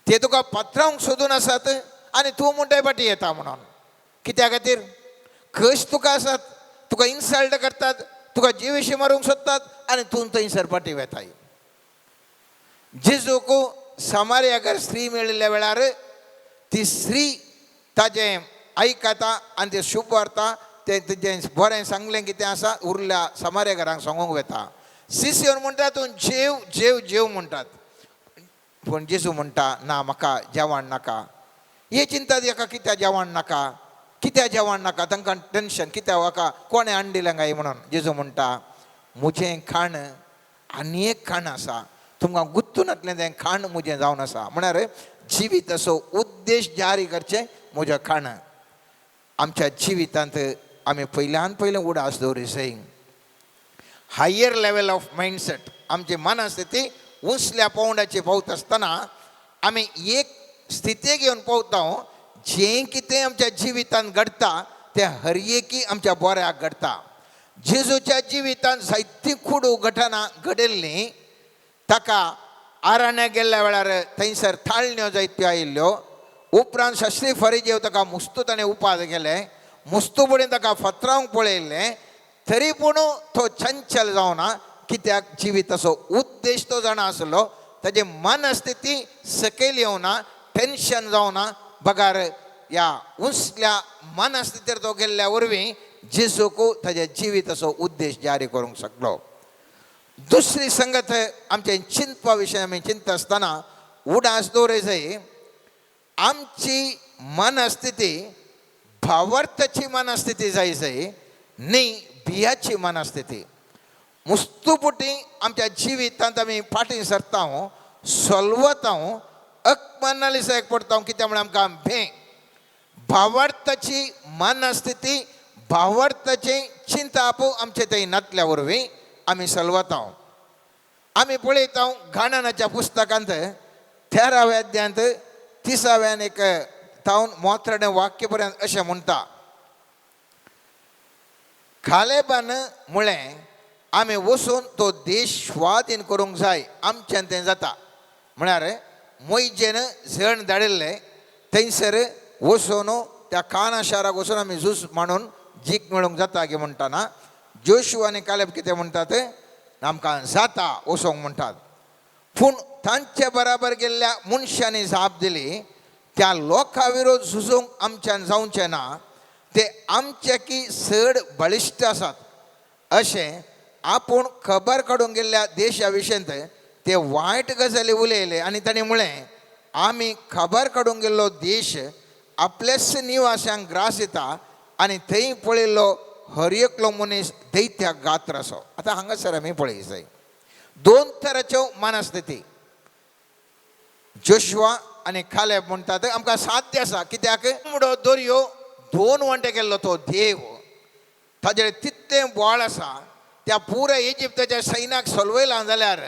ते तुका पात्रावंक सोदून आसात आनी तूं म्हणटाय फाटीं येता म्हणून. कित्या खातीर? कश तुका आसात, तुका इन्सल्ट करतात, तुका जिविशी मारूंक सोदतात आनी तूं थंयसर फाटीं वेताय. जेजूक समार्यागर स्त्री मेळिल्ल्या वेळार ती स्त्री ताजें आयकता आनी तें शुभ वार्ता तें तेजें बरें सांगलें कितें आसा उरल्या समार्या घरांक सांगूंक वता. सीस येवन म्हणटा तूं जेव जेव जेव म्हणटात, पूण जेजू म्हणटा ना म्हाका जेवण नाका. हे चिंता एका कित्याक जेवण नाका, कित्याक जेवण नाका, तांकां टेंशन कित्याक म्हाका कोणें हाडून दिलें काय म्हणून. जेजू म्हणटा म्हजें खाण आनी एक खाण आसा, तुमकां गुत्तून नातलें तें खाण म्हजें जावन आसा. म्हळ्यार जिविताचो उद्देश जारी करचें म्हजें खाण. आमच्या जिवितांत आमी पयल्यान पयलें उडास दवरी जाय. हायर लेवल ऑफ मायंडसेट, आमची मनस्थिती उंचल्या पावंड्याची पावता आसतना आमी एक स्थितीक येवन पावता जें कितें आमच्या जिवितांत घडटा तें हर एकी आमच्या बऱ्याक घडटा. जेजूच्या जिवितांत जायतीं कुडू घटना घडिल्लीं. ताका आरण्या गेल्ल्या वेळार थंयसर थाळण्यो जायत्यो आयिल्ल्यो. उपरांत शास्त्री फरिजेव ताका मुस्तू ताणें उपाद केले, मुस्तू पळोवन ताका फत्रावंक पळयल्लें, तरी पूण तो चंचल जावना. कित्याक? जिविताचो उद्देश तो जाणा आसलो, ताजी मनस्थिती सकयल येवना, टेंशन जावना, बगार ह्या उंचल्या मनस्थितीर तो गेल्ल्या वरवीं जेजूक ताज्या जिविताचो उद्देश जारी करूंक शकलो. दुसरी संगत आमचे चिंतपा विशय आमी चिंतता आसतना उडास दवरय जाय. आमची मनस्थिती भावार्थाची मनस्थिती जाय जाय न्ही भियाची मनस्थिती. मुस्तुपुटी आमच्या जिवितांत आमी फाटीं सरता, सोलवता, अकमनालिसायक पडटा. कित्याक म्हळ्यार आमकां भें. भावार्थाची मनस्थिती, भावार्थाचें चिंताप आमचे थंय नातल्या वरवीं आमी सलवता. आमी पळयता गाणनाच्या पुस्तकांत 13व्या अध्यायांत 30व्यान एक तावन मोत्रडें वाक्य पर्यंत अशें म्हणटा, खालेबान म्हळें आमी वचून तो देश स्वाधीन करूंक जाय, आमच्यान तें जाता. म्हळ्यार मोयजेन जण धाडिल्लें थंयसर वचून त्या काना शाराक वचून आमी झूज मांडून जीक मेळूंक जाता की म्हणटाना जोशू आनी कालेब कितें म्हणटात, आमकां जाता वचोंक म्हणटात. पूण तांचे बराबर गेल्ल्या मनशांनी जाप दिली, त्या लोकां विरोध झुजूंक आमच्यान जावचें ना, ते आमचे की चड बळिश्ट आसात अशें आपूण खबर काडूंक गेल्ल्या देशा विशयांत ते वायट गजाली उलयले. आनी ताणें म्हळें आमी खबर काडूंक गेल्लो देश आपल्याच निवाशांक ग्रास दिता आनी थंय पळयल्लो हर एकलो मनीस दैत्याक गात्र आसो. आतां हांगासर आमी पळय जाय दोन तराच्यो मनस्थिती. जोशुआ आनी कालेब म्हणटात आमकां साध्य आसा. कित्याक? मुडो दर्यो दोन वांटे केल्लो तो देव, ताजेर तितलें बळ आसा, त्या पुराय इजिप्ताच्या सैन्याक सोलवयलां जाल्यार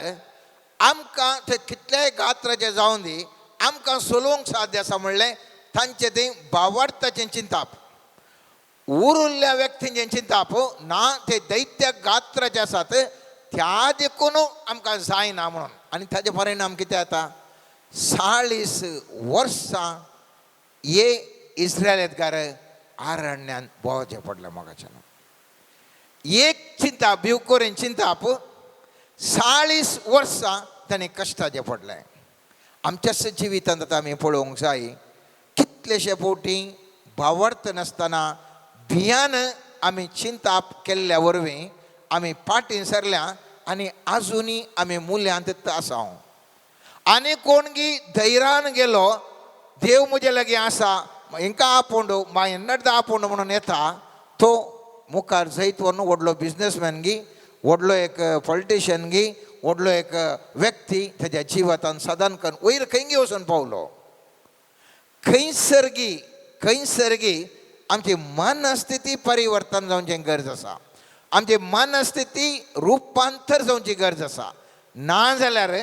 आमकां ते कितलेय गात्राचे जावन दी आमकां सोलोवंक साध्य आसा म्हणलें तांचें तें भावार्थाचें चिंताप. उरिल्ल्या व्यक्तींचें चिंताप ना ते दैत्य गात्राचे आसात त्या देखून आमकां जायना म्हणून. आनी ताजे परिणाम कितें जाता, 40 वर्सां हे इस्रायलगार आरण्यान भोंवचें पडलें मोगाच्यान. एक चिंताप भिवकोरेन चिंताप 40 वर्सां ताणें कश्टाचें पडलें. आमच्याच जिवितांत आतां आमी पळोवंक जाय कितलेशे फावटी भावार्थ नासतना भियान आमी चिंताप केल्ल्या वरवीं आमी फाटीं सरल्या आनी आजुनूय आमी मुल्यांत आसा. आनी कोणगी धैर्यान गेलो देव म्हजे लागीं आसा हेंकां आपोवंड मागीर एन्नडदा आपोवंड म्हणून येता तो मुखार जैत व्हरून व्हडलो बिजनसमॅन गी, व्हडलो एक पॉलिटिशियन गी, व्हडलो एक व्यक्ती तेज्या जिवितान सदान करून वयर खंयगी वचून पावलो. खंयसर खंयसर आमची मनस्थिती परिवर्तन जावची गरज आसा, आमची मनस्थिती रुपांतर जावची गरज आसा. ना जाल्यार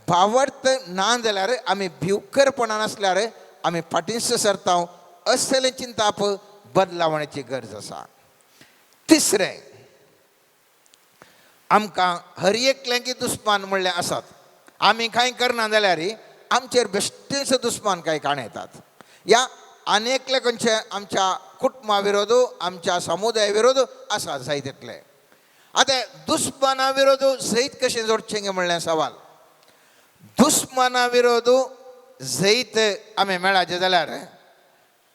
भावार्थ ना जाल्यार आमी भिवकरपणान नासल्यार आमी फाटींच सरता असलें चिंताप बदलावण्याची गरज आसा. तिसरें, आमकां हर एकल्यांकी दुस्मान म्हणले आसात. आमी कांय करना जाल्यार आमचेर बेश्टेच दुस्मान कांय काण येतात. ह्या आनी एकले खंयचे आमच्या कुटुंबा विरोध आमच्या समुदाय विरोध आसा जायत तितले. आतां दुस्माना विरोध जैत कशें जोडचें गे म्हणलें सवाल. दुस्माना विरोध जैत आमी मेळाचें जाल्यार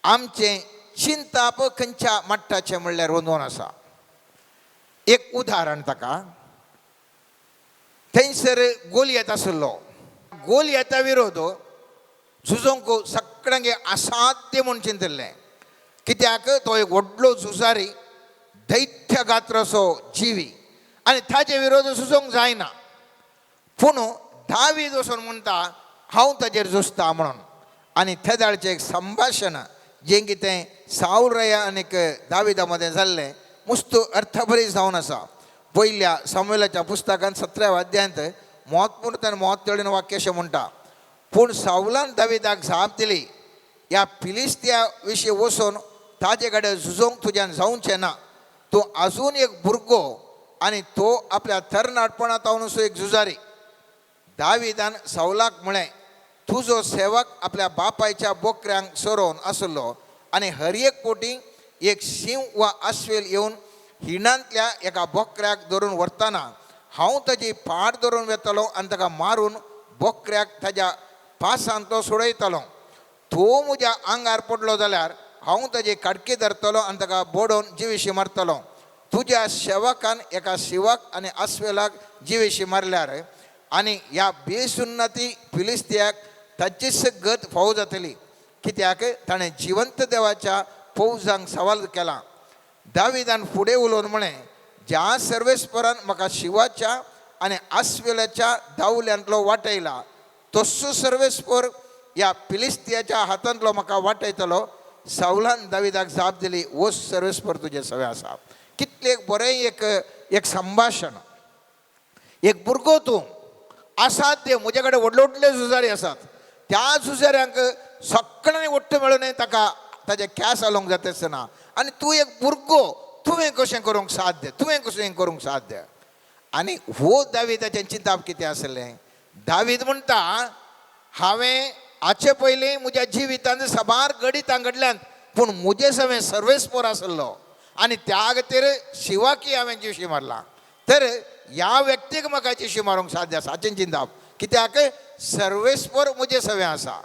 आमचें चिंताप खंयच्या मट्टाचें म्हणल्यार रोंदोवन आसा. एक उदाहरण ताका, थंयसर गोलयत आशिल्लो, गोलयता विरोध झुजोंक सगळ्यांक असाध्य म्हूण चिंतिल्लें. कित्याक तो एक व्हडलो झुजारी, दैत्य गात्राचो जिवी आनी ताजे विरोध झुजोंक जायना. पूण दावीद वचून म्हणटा हांव ताजेर झुजता म्हणून. आनी तेदाळचें एक संभाशण जें कितें सावरया आनीक दाविदा मदें जाल्लें मुस्त अर्थभरीत जावन आसा. पयल्या सामुएलाच्या पुस्तकान 17व्या अध्यायांत म्हत्वपूर्ण आनी म्हत्वलीन वाक्य अशें म्हणटा, पूण सावलान दाविदाक जाप दिली, ह्या फिलिस्त्या विशीं वचून ताजे कडेन झुजोंक तुज्यान जावचें ना, तूं आजून एक भुरगो आनी तो आपल्या तरणाटपणांत एक झुजारी. दाविदान सावलाक म्हळें, तुजो सेवक आपल्या बापायच्या बोकऱ्यांक सोरोवन आसलो आनी हर एक कोटी एक शींव वा आस्वेल येवन हिणांतल्या एका बोकऱ्याक धरून व्हरतना हांव ताजी पाट धरून वेतलो आनी ताका मारून बोकऱ्याक ताज्या पासांतलो सोडयतलो. तो म्हज्या आंगार पडलो जाल्यार हांव ताजी काडकी धरतलो आनी ताका बोडोवन जिविशी मारतलो. तुज्या सेवकान एका शिवाक आनी आस्वेलाक जिविशी मारल्यार आनी ह्या बेसुन्नती फिलिस्तियाक ताचीच गत फावो जातली, कित्याक ताणें जिवंत देवाच्या फौजांक सवाल केला. दाविदान फुडें उलोवन म्हळें, ज्या सर्वेस्परान म्हाका शिवाच्या आनी आस्वेलाच्या दावल्यांतलो वाटयला तसो सर्वेस्पर ह्या फिलिस्तियाच्या हातांतलो म्हाका वाटयतलो. सावलान दाविदाक जाप दिली, वो सर्वेस्पर तुजें सगळें आसा. कितलें एक बरें एक एक संभाशण. एक भुरगो तूं आसात ते म्हजे कडेन व्हडले व्हडले झुजारी आसात, त्या झुजाऱ्यांक सगळ्यांनी वट्ट मेळून ताका ताजे केंस हालोवंक जाता आसतना आनी तूं एक भुरगो, तुवें कशें करूंक साध्य, तुवें कशें करूंक साध्य. आनी हो दाविदाचें चिंताप कितें आसलें, दावीद म्हणटा हांवें हाचे पयलीं म्हज्या जिवितांत साबार घडितां घडल्यांत, पूण म्हजे सवें सर्वेस्पोर आसलो आनी त्या खातीर शिवाकी हांवें जिवशी मारला, तर ह्या व्यक्तीक म्हाका जिवशी मारूंक साध्य आसा. हाचें चिंताप कित्याक सर्वेस्पोर म्हजे सवें आसा,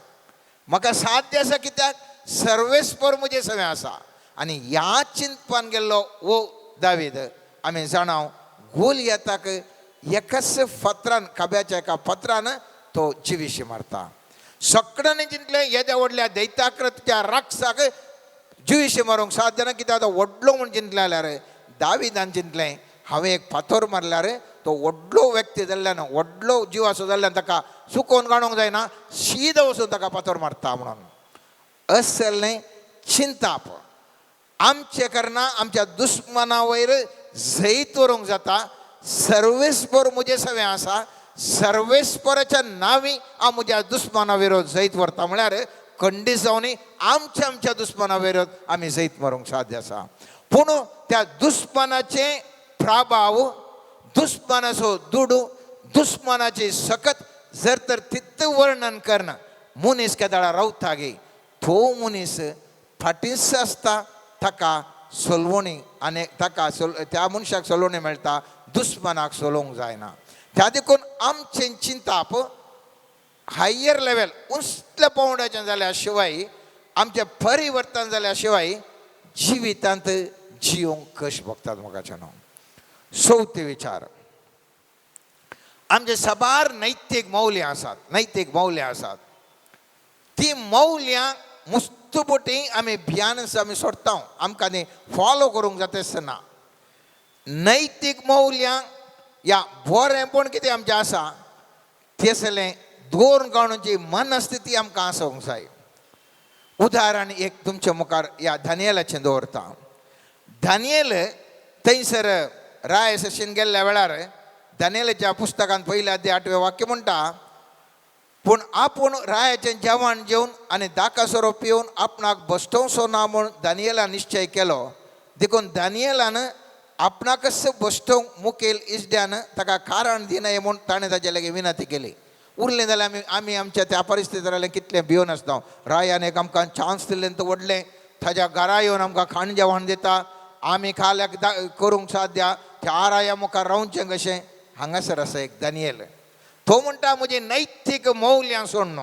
म्हाका साध्य आसा कित्याक सर्वेस्पोर म्हजे सवें आसा. आनी ह्या चिंतपान गेल्लो वो दावीद आमी जाणाव गोलयताक एकाच फातरान, खाब्याच्या एका फातरान तो जिविशी मारता. सगळ्यांनी चिंतलें येद्या व्हडल्या दैताकृत्या राक्षसाक जिविशी मारूंक साध्य ना, कित्याक तो व्हडलो म्हूण चिंतलें जाल्यार दाविदान चिंतलें हांवें एक फातर मारल्यार तो व्हडलो व्यक्ती जाल्ल्यान, व्हडलो जीव आसो जाल्ल्यान ताका सुकोवन काडूंक जायना, शीद वचून ताका फातर मारता म्हणून. असलें चिंताप आमचें करना आमच्या दुस्मना वयर जैत व्हरूंक जाता. सर्वेस्पोर म्हजें सवें आसा, सर्वेस्पराच्या नांवी हांव म्हज्या दुस्माना विरोध जैत व्हरता. म्हळ्यार कंडिजावनी आमच्या आमच्या दुस्माना विरोध आमी जैत मारूंक साध्य आसा. पूण त्या दुस्मानाचे प्रभाव, दुस्मानाचो दुडू, दुस्मानाची सकत जर तर तित्त वर्णन करना मनीस केदाळा रावता गे, तो मनीस फाटींच आसता. ताका सोलवणी आनी ताका त्या मनशाक सोलवणी मेळटा, दुस्मानाक सोलोवंक जायना. त्या देखून आमचें चिंताप हायर लेवल उंचल्या पावंड्याचें जाल्या शिवाय, आमचें परिवर्तन जाल्या शिवाय जिवितांत जियोंक कश भोगतात मोगाचें. चवथे विचार, आमचे साबार नैतीक मौल्यां आसात, नैतीक मौल्यां आसात. ती मौल्यां मुस्तुपोटी आमी भियान आमी सोडटा, आमकां ती फॉलो करूंक जाता आसतना. नैतीक मौल्यां या बरेंपण कितें आमचें आसा तेसलें दोन काणूची मनस्थिती आमकां आसूंक जाय. उदाहरण एक तुमच्या मुखार ह्या दानियलाचें दवरता. दानियल थंयसर राय सशीन गेल्ल्या वेळार दानियलाच्या पुस्तकांत पयल्या अध्याय 8वें वाक्य म्हणटा, पूण आपूण रायाचें जेवण जेवन आनी दाका सोरो पिवन आपणाक बसटोवचो ना म्हूण दानियलान निश्चय केलो. देखून दानियलान आपणाकच बसटोवंक मुखेल इजड्यान ताका कारण दिनाय म्हूण ताणें ताजे लागीं विनंती केली. उरलें जाल्यार आमी आमी आमच्या त्या परिस्थितींत जाल्यार कितलें भिवन आसता. रायान एक आमकां चान्स दिल्लें तो व्हडलें, ताज्या घरा येवन आमकां खाण जेवण दिता, आमी खाल्याक करूंक साध्या त्या राया मुखार रावचें कशें. हांगासर आसा एक दानियल, तो म्हणटा म्हजी नैतीक मौल्यां सोडणू,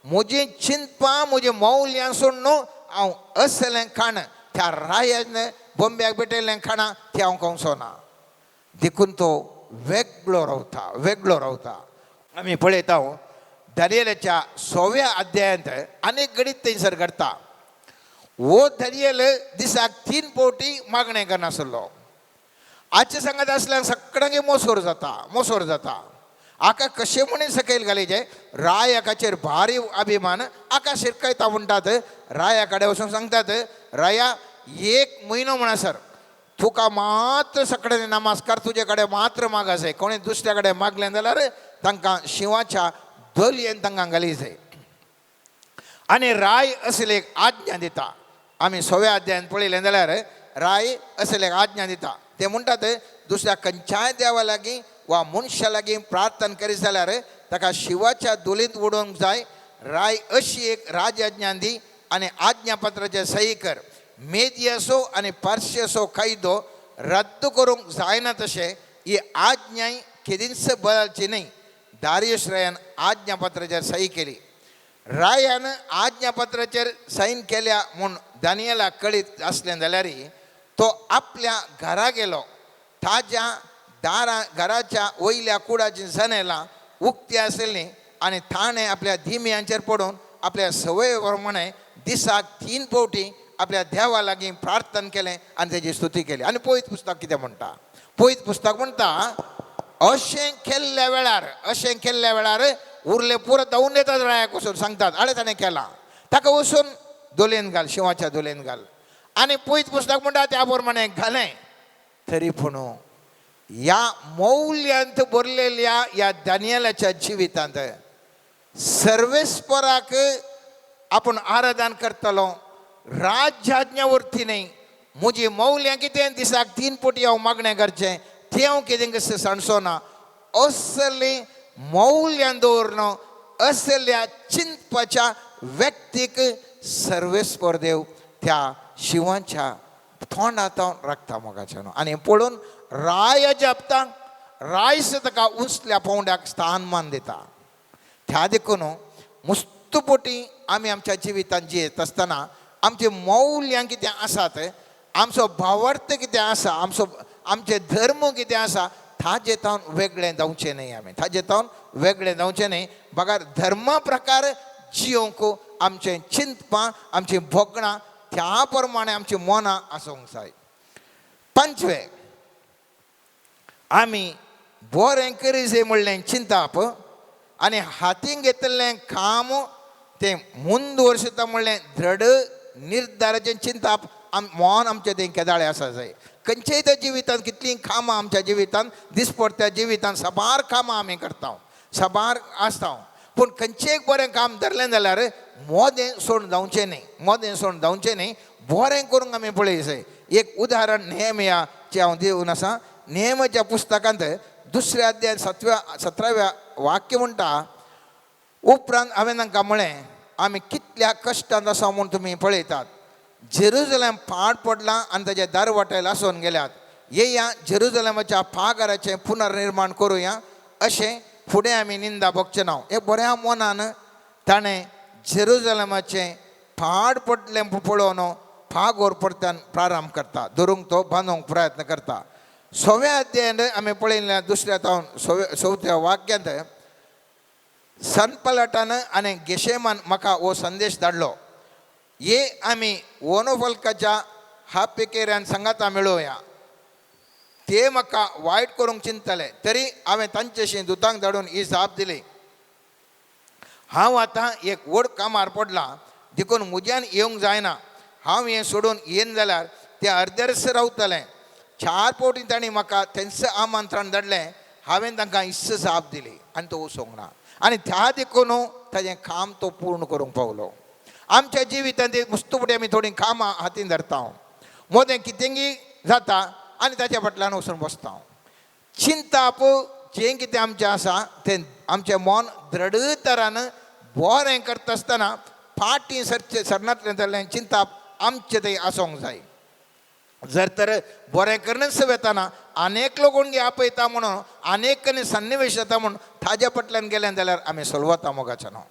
म्हजी चिंतपां म्हजी मौल्यां सोडणू हांव असलें खाण त्या रायान बोंब्याक भेटयल्लें खाणां तें हांव खावचो ना. देखून तो वेगळो रावता, वेगळो रावता. आमी पळयता दानियलाच्या 6व्या अध्यायांत अनेक गणीत थंयसर घडटा. हो दानियल दिसाक 3 फावटी मागणें करनासलो. आजचे सांगत आसल्यार सगळ्यांक मोसोर जाता, मोसोर जाता. आका कशें म्हणून सकयल घालीचे रायाकाचेर भारी अभिमान, आका शिरकयता म्हणटात. राया कडेन वचून सांगतात, राया 1 म्हयनो म्हणसर तुका मात्र सगळ्यांनी नमस्कार, तुजे कडेन मात्र मागाय, कोणी दुसऱ्या कडेन मागलें जाल्यार तांकां शिंवाच्या दलयेन तांकां घाली जाय. आनी राय असले एक आज्ञा दिता. आमी 6व्या अध्यायान पळयलें जाल्यार राय असले एक आज्ञा दिता. ते म्हणटात दुसऱ्या खंयच्याय देवा लागीं वा मनशा लागीं प्रार्थना करीत जाल्यार ताका शिवाच्या दुलींत उडोवंक जाय. राय अशी एक राजाज्ञा दी आनी आज्ञापत्राचेर सही कर. मेदियाचो आनी पारशियाचो कायदो रद्द करूंक जायना तशें ही आज्ञाय केदींच बदलची न्हय. दारियस रायान आज्ञापत्राचेर सही केली. रायान आज्ञापत्राचेर सायन केल्या म्हूण दानियलाक कळीत आसलें जाल्यार तो आपल्या घरा गेलो. ताज्या दारा घराच्या वयल्या कुडाचीं जनेलां उक्ती आशिल्लीं आनी ताणें आपल्या दिमयांचेर पडून आपल्या संवये प्रमाणे दिसाक 3 फावटी आपल्या देवा लागीं प्रार्थना केलें आनी तेजी स्तुती केली. आनी पवित्र पुस्तक कितें म्हणटा? पवित्र पुस्तक म्हणटा अशें केल्ल्या वेळार, अशें केल्ल्या वेळार उरले पुरो धांवून येतात रायाक वचून सांगतात, आळे ताणें केलां, ताका वचून दोलेन घाल, शिंवाच्या दोलेन घाल. आनी पवित्र पुस्तक म्हणटा त्या प्रमाणे घालें. तरी पूण ह्या मौल्यांत भरलेल्या ह्या दानियलाच्या जिवितांत सर्वेस्पराक आपूण आराधन करतलो, राज्याज्ञा वरती न्हय. म्हजी मौल्यां कितें दिसाक 3 फावटी हांव मागणें करचें तें हांव कितें कशें सांडचो ना. असली मौल्यां दवरून असल्या चिंतपाच्या व्यक्तीक सर्वेस्पर देव त्या शिंवाच्या तोंडांत राखता मोगाचें. आनी पळोवन राय जपता, रायस ताका उंचल्या पावंड्याक स्थानमान दिता. त्या देखून मुस्तुपोटी आमी आमच्या जिवितांत जियेत आसतना आमची मौल्यां कितें आसात, आमचो भावार्थ कितें आसा, आमचो आमचे धर्म कितें आसा ताजे तावन वेगळें जावचें न्हय. आमी ताजे तावन वेगळें जावचें न्हय, बगर धर्मा प्रकार जियोंक आमचें चिंतपां, आमचीं भोगणां त्या प्रमाणे आमचीं मनां आसूंक जाय. 5वें, आमी बरें करी जाय म्हणलें चिंताप आनी हातीन घेतिल्लें काम तें मुंदवर्सता म्हणलें दृढ निर्धाराचें चिंताप मन आमचें तें केदाळे आसा जाय. खंयच्याय त्या जिवितांत कितलीं कामां आमच्या जिवितांत दिसपडत्या जिवितांत साबार कामां आमी करता, साबार आसता, पूण खंयचें एक बरें काम धरलें जाल्यार मोदें सोडून जावचें न्ही, मोदें सोडून जावचें न्ही, बरें करूंक आमी पळय जाय. एक उदाहरण नेहमियाचें हांव दिवन आसा. नेहमाच्या पुस्तकांत दुसऱ्या अध्याय 17व्या वाक्य म्हणटा, उपरांत हांवें तांकां म्हळें आमी कितल्या कश्टांत आसा म्हूण तुमी पळयतात. जेरुजलेम पाड पडलां आनी ताजे दारवाटे लासून गेल्यात. येया जेरुजलेमाच्या पागाराचें पुनर्निर्माण करुया अशें फुडें आमी निंदा भोगचें ना. हे बऱ्या मनान ताणें जेरुजलेमाचें पाड पडलें पळोवन पागोर परत्यान प्रारंभ करता, धरूंक तो बांदूंक प्रयत्न करता. 6व्या अध्यायांत आमी पळयल्ल्या दुसऱ्या तावन 4थ्या वाक्यांत सनपलटान आनी गेशेमान म्हाका हो संदेश धाडलो, ये आमी ओनोफलकाच्या हापेकेऱ्यान सांगाता मेळोवया. ते म्हाका वायट करूंक चिंतले तरी हांवें तांचेशी दुतांक धाडून ही जाप दिली, हांव आतां एक व्हड कामार पडलां देखून म्हज्यान येवंक जायना. हांव हें सोडून येन जाल्यार तें अर्देरस रावतलें. 4 फावटी तांणी म्हाका तेंच आमंत्रण धाडलें, हांवें तांकां इस्स जाप दिली आनी तो वचोंक ना. आनी त्या देखून ताजें काम तो पूर्ण करूंक पावलो. आमच्या जिवितांत मुस्तुपटी आमी थोडीं कामां हातीन धरता, मोदें कितेंगी जाता आनी ताच्या फाटल्यान वचून बसता. चिंताप जें कितें आमचें आसा तें आमचें मन दृढ तरान बरें करता आसतना फाटीं सरचें सरनातलें जाल्यार चिंताप आमचें तें आसूंक जाय. जर तर बरें करनच वेताना अनेक लोक आपयता म्हणून अनेक सन्निवेश जाता म्हणून ताज्या फाटल्यान गेलें जाल्यार आमी सोलवता मोगाच्या न्हू.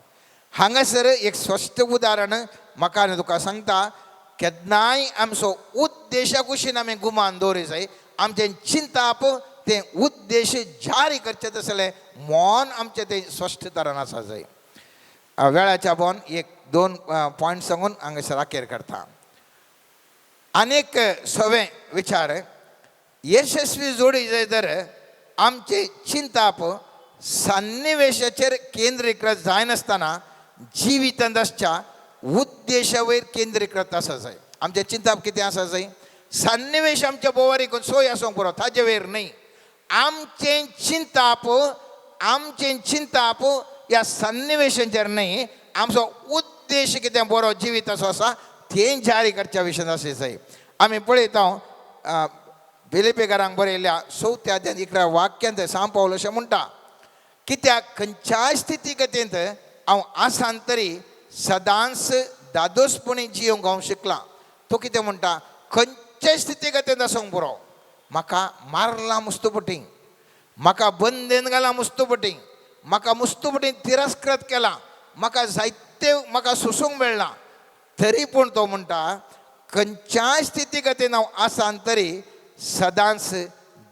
हांगासर एक स्पश्ट उदाहरण म्हाका आनी तुका सांगता, केन्नाय आमचो उद्देशा कुशीन आमी गुमान दवरी जाय. आमचें चिंताप तें उद्देश जारी करचें तसलें मन आमचें तें स्पश्ट तरान आसा जाय. वेळाच्या बोन 1-2 पॉयंट सांगून हांगासर अखेर करता. अनेक सवे विचार यशस्वी जोडी जाय तर आमचें चिंताप सन्निवेशाचेर केंद्रीकृत जायनासतना जिवितांत आसच्या उद्देशा वयर केंद्रीकृत आसा जाय. आमचें चिंताप कितें आसा जाय, सन्निवेश आमच्या बोवारी सोय आसूंक पुरो, ताजे वयर न्हय. आमचें चिंताप, आमचें चिंताप ह्या सन्निवेशाचेर न्हय, आमचो उद्देश कितें बरो जिविताचो आसा तें जारी करच्या विशयान आसा जाय. आमी पळयता फिलिपेकारांक बरयल्ल्या 4थ्या अध्यायांत 11 वाक्यांत सांव पावल अशें म्हणटा, कित्याक खंयच्याय स्थिती गतींत हांव आसान तरी सदांच दादोसपणी जियोंक हांव शिकलां. तो कितें म्हणटा, खंयच्याय स्थिती गतींत आसूंक पुरो, म्हाका मारला मुस्तुपटी, म्हाका बंदेन घाला मुस्तुपटी, म्हाका मुस्तुपटी तिरस्कृत केला, म्हाका जायते म्हाका सोसूंक मेळना, तरी पूण तो म्हणटा खंयच्याय स्थिती गतीन हांव आसान तरी सदांच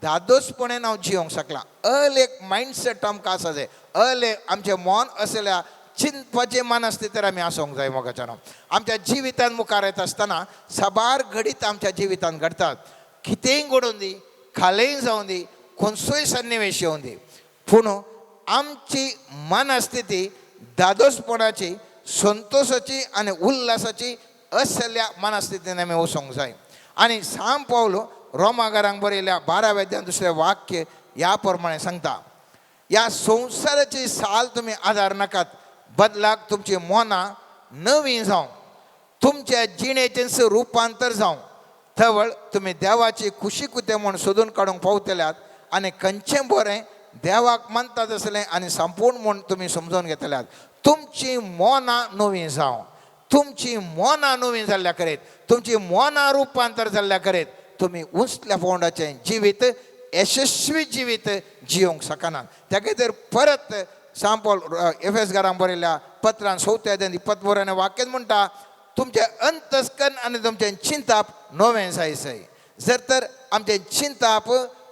दादोसपणेन हांव जियोंक शकलां. अल एक मायंडसेट आमकां आसा जाय, अल आमचें मन असल्या चिंतपाचें मन आसता तर आमी आसूंक जाय मोगाच्यान. आमच्या जिवितांत मुखार येता आसतना साबार घडीत आमच्या जिवितांत घडटात, कितेंय घडोवन दी, खालेंय जावं दी, खंयचोय सन्निवेश येवं दी, पूण आमची मनस्थिती दादोसपणाची, संतोशाची आनी उल्हासाची असल्या मनस्थितीन आमी वचोंक जाय. आनी सांव पावल रोमागारांक बरयल्या 12व्या अध्यायांत 2 वाक्य ह्या प्रमाणे सांगता, ह्या संवसाराची साल तुमी आदार नाकात, बदलाक तुमची मनां नवीं जावं, तुमच्या जिणेचें रुपांतर जावं, तवळ तुमी देवाची खुशी कुतें म्हूण सोदून काडूंक पावतल्यात आनी खंयचें बरें देवाक मानतात आसलें आनी संपूर्ण म्हूण तुमी समजून घेतल्यात. तुमची मनां नवीं जावं, तुमची मनां नवीं जाल्ल्या करीत, तुमची मनां रुपांतर जाल्ल्या करीत तुमी उंचल्या पावंडाचें जिवीत, यशस्वी जिवीत जियोंक शकनात. त्या खातीर परत सांव एफएस घरांक बरयल्ल्या पत्रान 4थ्या अध्यायांत 23 वाक्यान म्हणटा, तुमचें अंतस्कन आनी तुमचें चिंताप नवें जाय जाय. जर तर आमचें चिंताप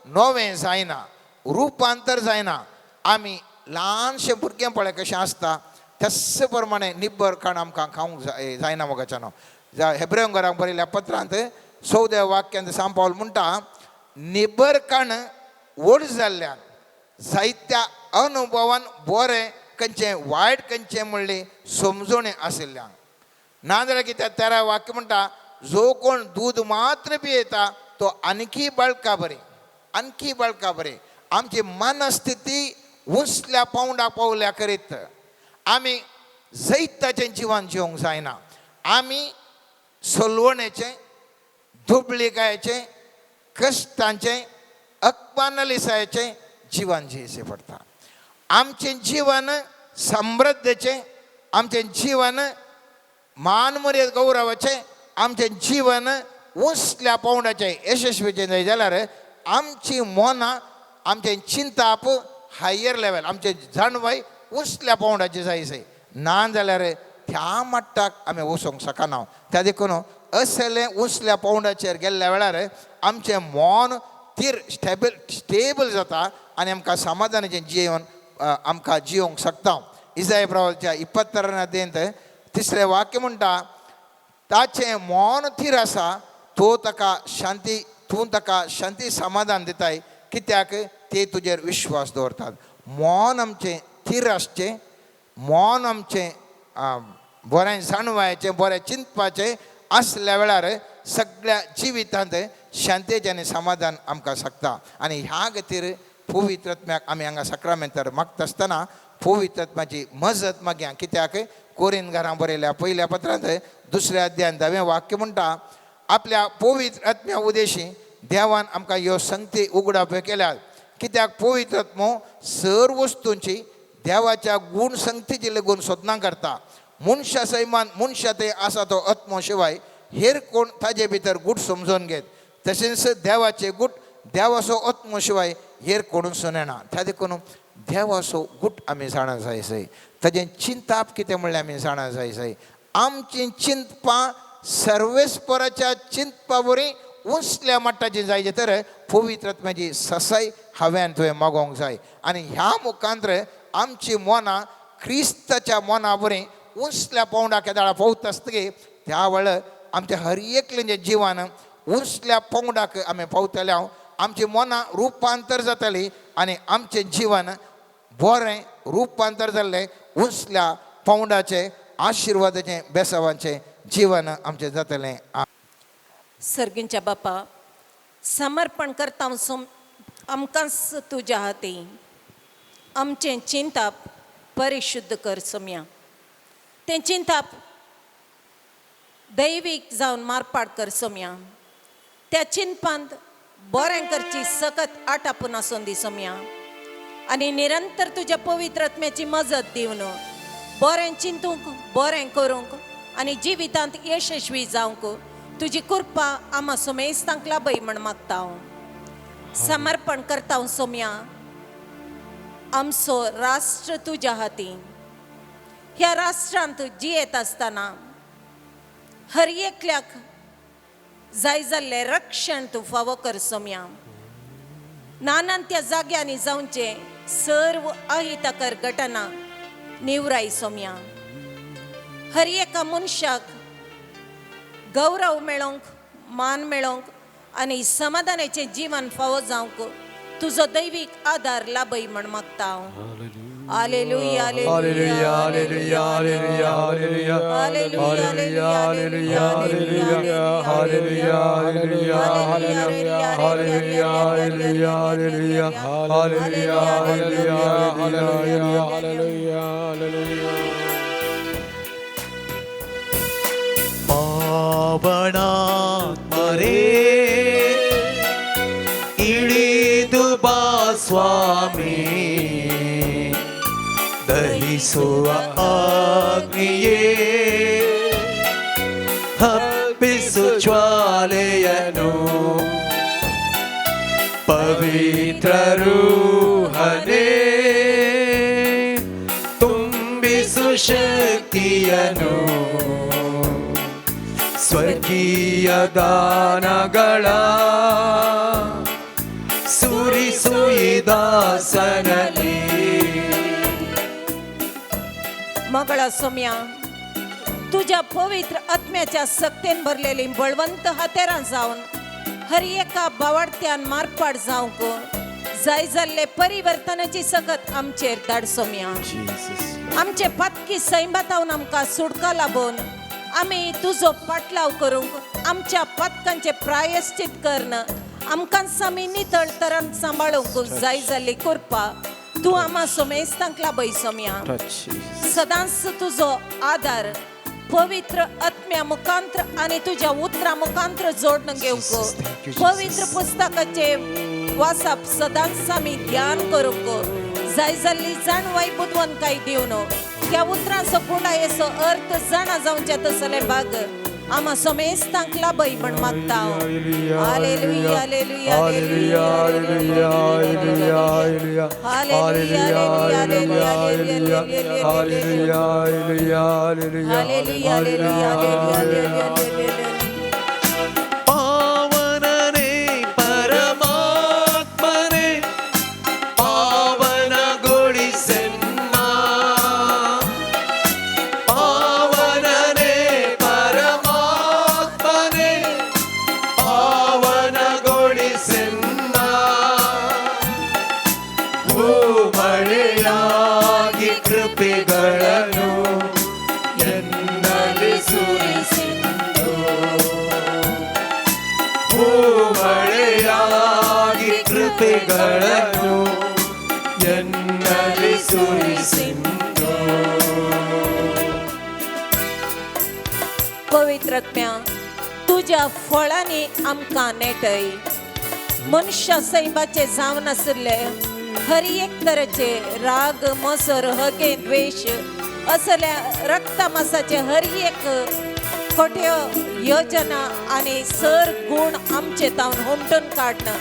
नवें जायना, रुपांतर जायना, आमी ल्हानशें भुरगें पळय कशें आसता तस प्रमाणे निब्बर खाण आमकां खावंक जायना मोगाच्यान. हेब्रेव घरांक बरयल्ल्या पत्रांत 14व्या वाक्यांत सांव पावल म्हणटा, निबर खाण व्हड जाल्ल्यान जायत्या अनुभवान बरें खंयचें वायट खंयचें म्हणलें समजोणी आशिल्ल्यान, नाजाल्यार कित्याक 13 वाक्य म्हणटा, जो कोण दूध मात्र पियेता तो आणखी बळका बरे, आणखी बळका बरे. आमची मनस्थिती उंचल्या पावंडा पावल्या करीत आमी जैताचें जिवन जिवंक जायना. आमी सलवणेचें, दुबळिकायेचें, कश्टांचें, अकबानलिसायेचें जिवन जियेचें पडटा. आमचें जिवन समृद्धेचें, आमचें जीवन मान मर्याद गौरवाचें, आमचें जीवन उंचल्या पावंड्याचें यशस्वीचें जाय जाल्यार आमची मनां, आमचें चिंताप हायर लेवल, आमचें जाणवाय उंचल्या पावंड्याचें जाय जाय. ना जाल्यार त्या मट्टाक आमी वचूंक शकना. त्या देखून असलें उंचल्या पावंड्याचेर गेल्ल्या वेळार आमचें मन थीर स्टेबल जाता आनी आमकां समाधानाचें जिवन आमकां जिवंक शकता. इजाय प्रवाच्या 20 अध्यायांत तिसरें वाक्य म्हणटा, ताचें मन थीर आसा तो ताका शांती, तूं ताका शांती समाधान दिताय, कित्याक ते तुजेर विश्वास दवरतात. मन आमचें थीर आसचें, मन आमचें बरें जाणवायचें, बरें चिंतपाचें आसल्या वेळार सगळ्या जिवितांत शांतेचें आनी समाधान आमकां शकता. आनी ह्या खातीर पवित्र आत्म्याक आमी हांगा साक्रामेंतार मागता आसतना पवित्र आत्म्याची मजत मागया. कित्याक कोरीन घरां बरयल्या पयल्या पत्रांत 2 अध्यायान 10वें वाक्य म्हणटा, आपल्या पवित्र आत्म्या उदेशी देवान आमकां ह्यो संगती उगडाप केल्यात. कित्याक पवित्र आत्मो सर वस्तूंची देवाच्या गूण संगतीची लेगून सोदना करता. मनशा सैमान मनशा ते आसा तो आत्मो शिवाय हेर कोण ताजे भितर गूट समजून घेत. तशेंच देवाचे गूट देवाचो आत्मो शिवाय हेर कोणूच येना. त्या देखून देवाचो गूट आमी जाणा जाय जाय, ताजें चिंताप कितें म्हणल्यार आमी जाणा जाय जाय. आमचीं चिंतपां सर्वेस्पराच्या चिंतपा वरी उंचल्या मट्टाची जाय तर पवित्र आत्म्याची ससाय हांवें तुवें मागोवंक जाय. आनी ह्या मुखांतर आमची मनां क्रिस्ताच्या मना वरी उंचल्या पावंडा केदाळा पावता आसतकीर त्या वेळार आमच्या हर एकल्याचें जिवन उंचल्या पावंडाक आमी पावतले. हांव आमची मनां रुपांतर जातली आनी आमचें जिवन बरें रुपांतर जाल्लें उंचल्या पावंडाचें आशिर्वादाचें बेसावांचें जीवन आमचें जातलें. सर्गींच्या बापा, समर्पण करता आमकांच तुज्या हाती. आमचें चिंताप परिशुद्ध कर सोम्या, तें चिंताप दैवीक जावन मारपाट कर सोम्या. त्या चिंतपांत बरें करची सकत आटापून आसून दी सोम्या आनी निरंतर तुज्या पवित्र आत्म्याची मजत दिवन बरें चिंतूंक, बरें करूंक आनी जिवितांत यशस्वी जावंक तुजी कृपा आमा सुमेस्तांक लाभय म्हण मागता हांव. समर्पण करता हांव सोम्या आमचो राष्ट्र तुज्या हाती. ह्या राष्ट्रांत जियेत आसतना हर एकल्याक जाय जाल्लें रक्षण तूं फावो कर सोम्या. नानान त्या जाग्यांनी जावचें सर्व अहितकर घटना निवराय सोम्या. हर एका मनशाक गौरव मेळोवंक, मान मेळोवंक आनी समाधानाचें जीवन फावो जावंक तुजो दैवीक आदार लाभय म्हण मागता हांव. Hallelujah, hallelujah, hallelujah, hallelujah, hallelujah, hallelujah, hallelujah, hallelujah, hallelujah, hallelujah, hallelujah, hallelujah, hallelujah, hallelujah, hallelujah, hallelujah. ಪಾವನಾತ್ಮರೇ ಇಳಿದು ಬಾ ಸ್ವಾಮಿ, ದಹಿಸುವ ಅಗ್ನಿಯೇ ಹಬ್ಬಿಸು ಜ್ವಾಲೆಯನು, ಪವಿತ್ರ ರೂಹನೇ ತುಂಬಿಸು ಶಕ್ತಿಯನು, ಸ್ವರ್ಗೀಯ ದಾನಗಳ ಸುರಿಸು ಈ ದಾಸನಲ್ಲಿ. मगळा सोम्या, तुज्या पवित्र आत्म्याच्या सक्तेन भरलेली बळवंत हतेरां जावन हर एका बावाडत्यान मारपाट जावंक जाय जाल्ले परिवर्तनाची सकत आमचेर धाड सोम्या. आमचे पातकी सैमातावन आमकां सुटका लाबोवन आमी तुजो पाटलाव करूंक आमच्या पातकांचे प्रायश्चित करणं आमकां सामी नितळ तरान सांबाळूंक जाय जाल्ली कृपा तूं आमा सोमेस्तांक लाभय सोम्या. सदांच तुजो आदार पवित्र आत्म्या मुखांत्र आनी तुज्या उतरा मुखांत्र जोडून घेवंक, पवित्र पुस्तकाचे वाचप सदांच आमी ध्यान करूंक जाय जाल्ली जाणवाय बुदवंतकाय दिवन त्या उतरांचो पुंडायेचो अर्थ जाणा जावचे तसले भाग आमा समेस्तांक लाभय म्हण मागता. Hallelujah, hallelujah, hallelujah, hallelujah, hallelujah, hallelujah, hallelujah, hallelujah, hallelujah, hallelujah, hallelujah, hallelujah. ಪಾವನನೇ ಪರಮಾತ್ಮನೇ ಪಾವನಗೊಳಿಸೆನ್ನ, ಪಾವನನೇ ಪರಮಾತ್ಮನೇ ಪಾವನಗೊಳಿಸೆನ್ನ, ಭೂಮಳೆಯಾಗಿ ಕೃಪೆಗಳನ್ನು ಎನ್ನಲ್ಲಿ ಸುರಿಸಿದ್ದು, ಭೂಮಳೆಯಾಗಿ ಕೃಪೆಗಳನ್ನು ಎನ್ನಲ್ಲಿ ಸುರಿಸಿದ್ದು. पवित्र आत्म्या तुज्या फळांनी आमकां नेटय. मनशा सैमाचे जावन आशिल्ले हर एक तरेचे राग, मसर, हगे, द्वेश असल्या रक्तमासाचे हर एक खोट्यो योजना आनी सर गुण आमचे तावन हुमटून काडणं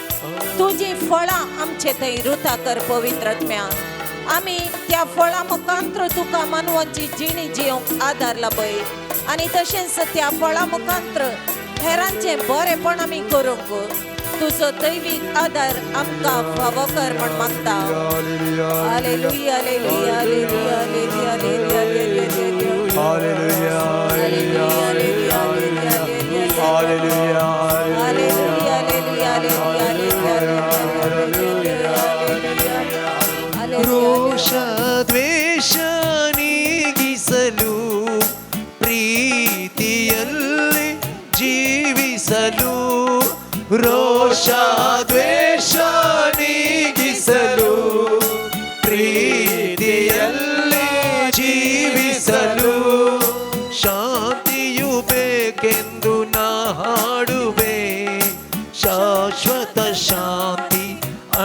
तुजी फळां आमचे थंय रुता कर पवित्र आत्म्या. आमी त्या फळां मुखांत्र तुका मानवाची जिणी जिवंक आदार लाभय आनी तशेंच त्या फळां मुखांत्र हेरांचें बरेपण आमी करूंक तुजो दैवीक आदार आमकां फावो कर म्हण मागता. Hallelujah, hallelujah, hallelujah, hallelujah, hallelujah, hallelujah, hallelujah, hallelujah, hallelujah, hallelujah, hallelujah, hallelujah. ರೋಷ ದ್ವೇಷ ನೀಗಿಸಲು, ಪ್ರೀತಿಯಲ್ಲಿ ಜೀವಿಸಲು, ರೋಷ ದ್ವೇಷ ನೀಗಿಸಲು, ಪ್ರೀತಿಯಲ್ಲಿ ಜೀವಿಸಲು, ಶಾಂತಿಯು ಬೇಕೆಂದು ನಾ ಹಾಡುವೆ, ಶಾಶ್ವತ ಶಾಂತಿ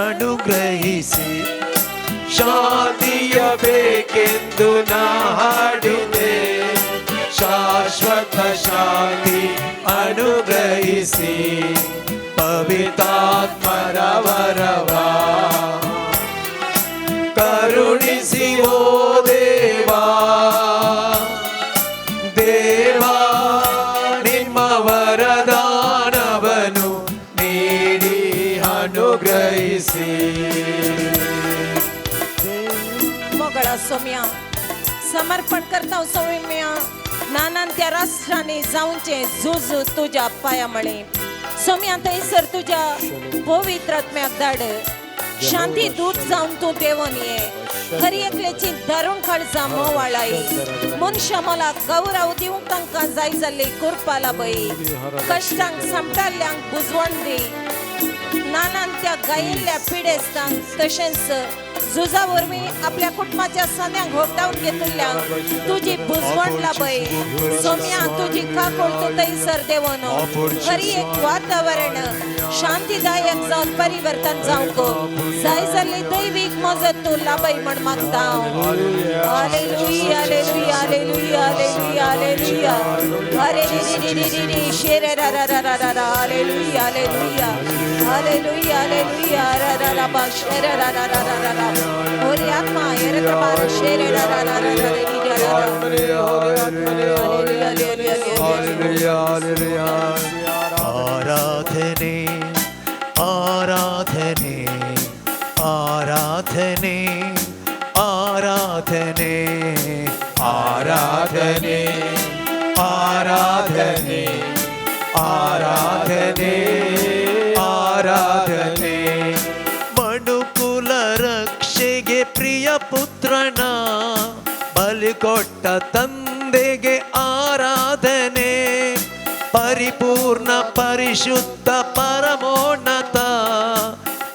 ಅನುಗ್ರಹಿಸಿ, ಶಾಂತಿಯ ಬೇಕೆಂದು ನಾ ಹಾಡುವೆ, ಶಾಶ್ವತ ಶಾಂತಿ ಅನುಗ್ರಹಿಸಿ, ಪವಿತ್ರಾತ್ಮರ ವರವ ಕರುಣಿಸಿ ಓ ದೇವಾ, ದೇವಾ ನಿಮ್ಮ ವರದಾನವನು ನೀಡಿ ಅನುಗ್ರಹಿಸಿ. मोगळा सोम्या समर्पण करता सोम्या नानान त्या राष्ट्रांनी जावचें झुज तुज्या पांया म्हळें सोम्या थंयसर तुज्या पवित्र आत्म्याक धाड, शांती दूत जावन तूं देंवन ये, हर एकल्याची दारुण काळजां मोवाळाय, मनशां मोलाक गौरव दिवंक तांकां जाय जाल्ली कृपा लाभय, कश्टांक सांपडाल्ल्यांक बुजवण दी, नानान त्या गायिल्ल्या पिडेस्तांक तशेंच झुजा वरवीं आपल्या कुटुंबाच्या संद्यांक होगडावन घेतिल्ल्यांक तुजी बुजवण लाभय. सोम्या तुजी काकूळ तूं थंयसर देवन हर एक वातावरण शांतीदायक जावन परिवर्तन जावंक जाय जाल्ली दैवीक मजत तूं लाभय म्हण मागता. Hallelujah, hallelujah, hallelujah, hallelujah, hallelujah. अरे रे रे रे रे रे शेरे रा रा रा रा रा रा. Hallelujah, hallelujah, hallelujah, hallelujah, रा रा रा बा शेरे रा रा रा रा रा रा. होरी आत्मा एरे प्रभार शेरे रा रा रा रा रा रे रा रा रा. Hallelujah, hallelujah, hallelujah, hallelujah. ಆರಾಧನೆ ಆರಾಧನೆ ಆರಾಧನೆ ಆರಾಧನೆ ಆರಾಧನೆ ಆರಾಧನೆ ಆರಾಧನೆ ಆರಾಧನೆ. ಮನುಕುಲ ರಕ್ಷೆಗೆ ಪ್ರಿಯ ಪುತ್ರನ ಬಲಿ ಕೊಟ್ಟ ತಂದೆಗೆ ಆರಾಧನೆ, ಪರಿಪೂರ್ಣ ಪರಿಶುದ್ಧ ಪರಮೋನ್ನತ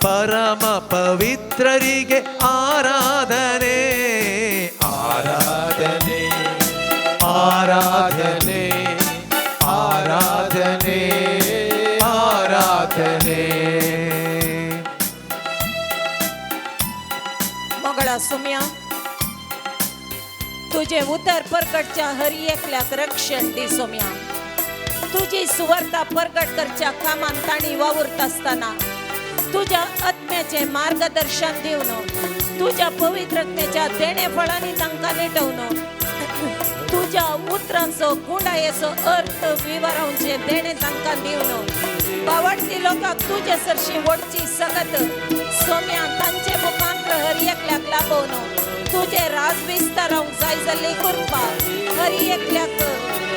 ಪರಮ ಪವಿತ್ರರಿಗೆ ಆರಾಧನೆ ಆರಾಧನೆ ಆರಾಧನೆ ಆರಾಧನೆ ಆರಾಧನೆ. मोगळा सोम्या तुझे उतर परगटच्या हरी एकल्याक रक्षण दी सोम्या. तुझी सुवार्ता परगट करच्या कामान ताणी वावुरत आसतना तुझ्या आत्म्याचे मार्गदर्शन दिवन तुझ्या पवित्र आत्म्याच्या देणे फळांनी तांकां नेटोवन तुझ्या उतरांचो गुंडायेचो अर्थ विवरावचे देणे तांकां दिवन बावडती लोकांक तुजे सरशी वडची सगत सोम्या तांचे मुखांत्र हर एकल्याक लाभोवन तुझे राज विस्तारावंक जाय जाल्ली कृपा हर एकल्याक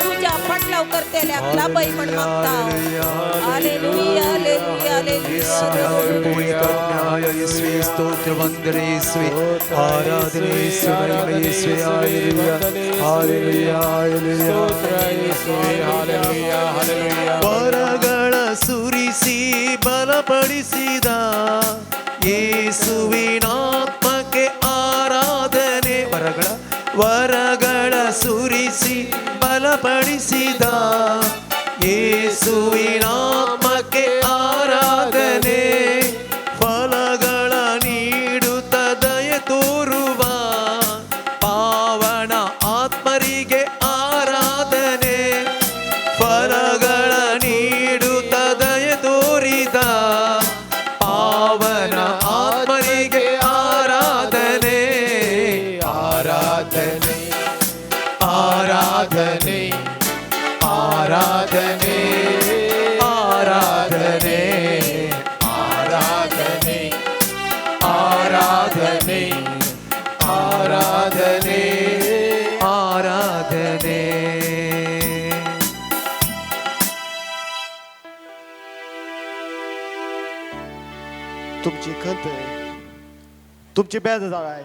तुझ्या फाटलाव करतेल्याक लाभय म्हण मागता. Hallelujah hallelujah hallelujah. ಯೇಸುವೇ ಸ್ತೋತ್ರ ವಂದನೆ ಯೇಸುವೆ ಆರಾಧನೆ ಯೇಸುವೆ ಮಹಿಮೆ ಯೇಸುವೆ ಹಾಲೆಲೂಯಾ ಹಾಲೆಲೂಯಾ ಹಾಲೆಲೂಯಾ. ವರಗಳ ಸುರಿಸಿ ಬಲಪಡಿಸಿದ ಯೇಸುವಿನಾತ್ಮಕ್ಕೆ ಆರಾಧನೆ. ವರಗಳ ವರಗಳ ಸುರಿಸಿ ಬಲಪಡಿಸಿದ ಯೇಸುವಿನಾತ್ಮಕ್ಕೆ ಆರಾಧನೆ. ಫಲಗಳ ನೀಡುತ್ತ ದಯೆ ತೋರುವ ಪಾವನ ಆತ್ಮರಿಗೆ ಆರಾಧನೆ. ಫಲಗಳ ನೀಡುತ್ತ ದಯೆ ತೋರಿದ ಪಾವನ ಆತ್ಮರಿಗೆ ಆರಾಧನೆ ಆರಾಧನೆ ಆರಾಧನೆ ಆರಾಧನೆ ಆರಾಧನೆ ಆರಾಧನೆ ಆರಾಧನೆ ಆರಾಧನೆ ಆರಾಧನೆ. तुमची खंत, तुमची बेजाराय,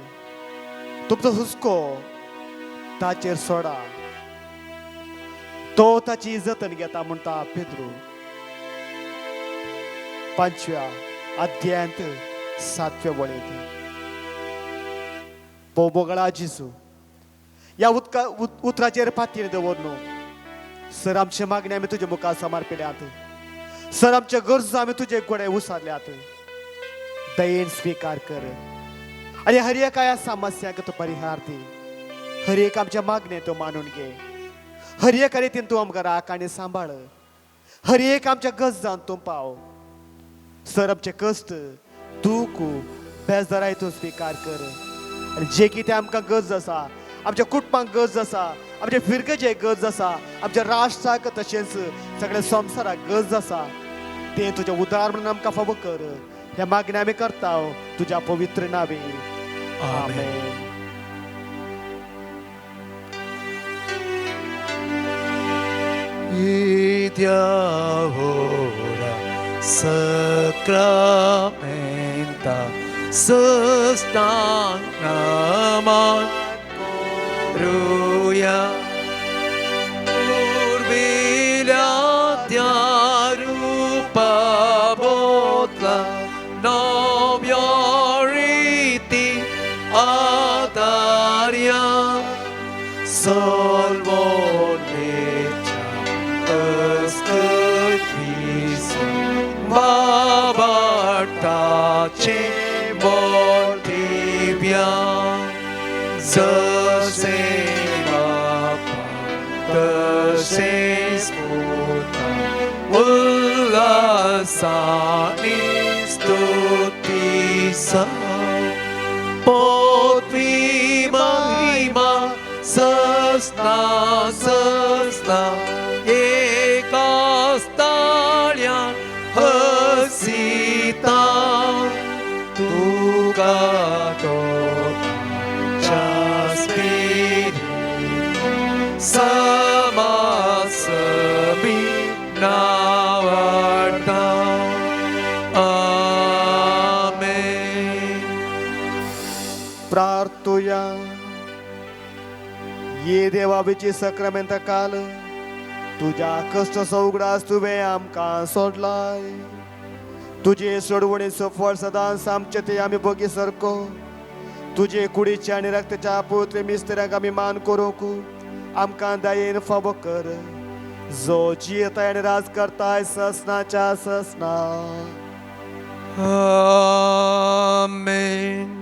तुमचो हुस्को ताचेर सोडा. तो ताची जतन घेता म्हणटा पेद्रू 5व्या अध्यायांत 7व्या वळींत. भोव जेजू ह्या उदका उतराचेर पातयेन दवर न्हू सर. आमचे मागणे आमी तुजे मुखार समर्पिल्यात सर. आमचे गरजो आमी तुजे गोडे उसारल्यात. दयेन स्विकार कर आनी हर एका ह्या समस्याक तूं परिहार दी. हर एक आमच्या मागणे तूं मानून घे. हर एका रितीन तूं आमकां राख आनी सांबाळ. हर एक आमच्या गरजान तूं पाव सर. आमचे कश्ट दूख बेजाराय तूं स्विकार कर आनी जे कितें आमकां गरज आसा, आमच्या कुटुंबाक गरज आसा, आमच्या फिरगजेक गरज आसा, आमच्या राष्ट्राक तशेंच सगळ्या संवसाराक गरज आसा, तें तुजें उदार म्हणून आमकां फावो कर. ह्या मागण्या आमी करता तुज्या पवित्र नावे. आमेन. Diavora sacramenta sustanaman ruya urvila rupa botla novioriti adaria solvolecha eskriso babartache boltivia zase bapa tase sputa ullasani stutisa potvi mahima sasna sasna ekastalya hasita tuka tocha spirit samasabi navarta. Amen. प्रार्थुया. ये देवाबीची सक्रमेंत काल तुज्या कश्टाचो उगडास तुवें आमकां सोडलाय. तुजे सोडवणेचो फळ सदांच आमचे ते आमी बगी सारको. तुजे कुडीच्या आनी रक्ताच्या पवित्र मिस्त्र्यांक आमी मान करूंक आमकां दयेन फावो कर, जो जियेताय आनी राज करताय ससनाच्या ससना. आमेन.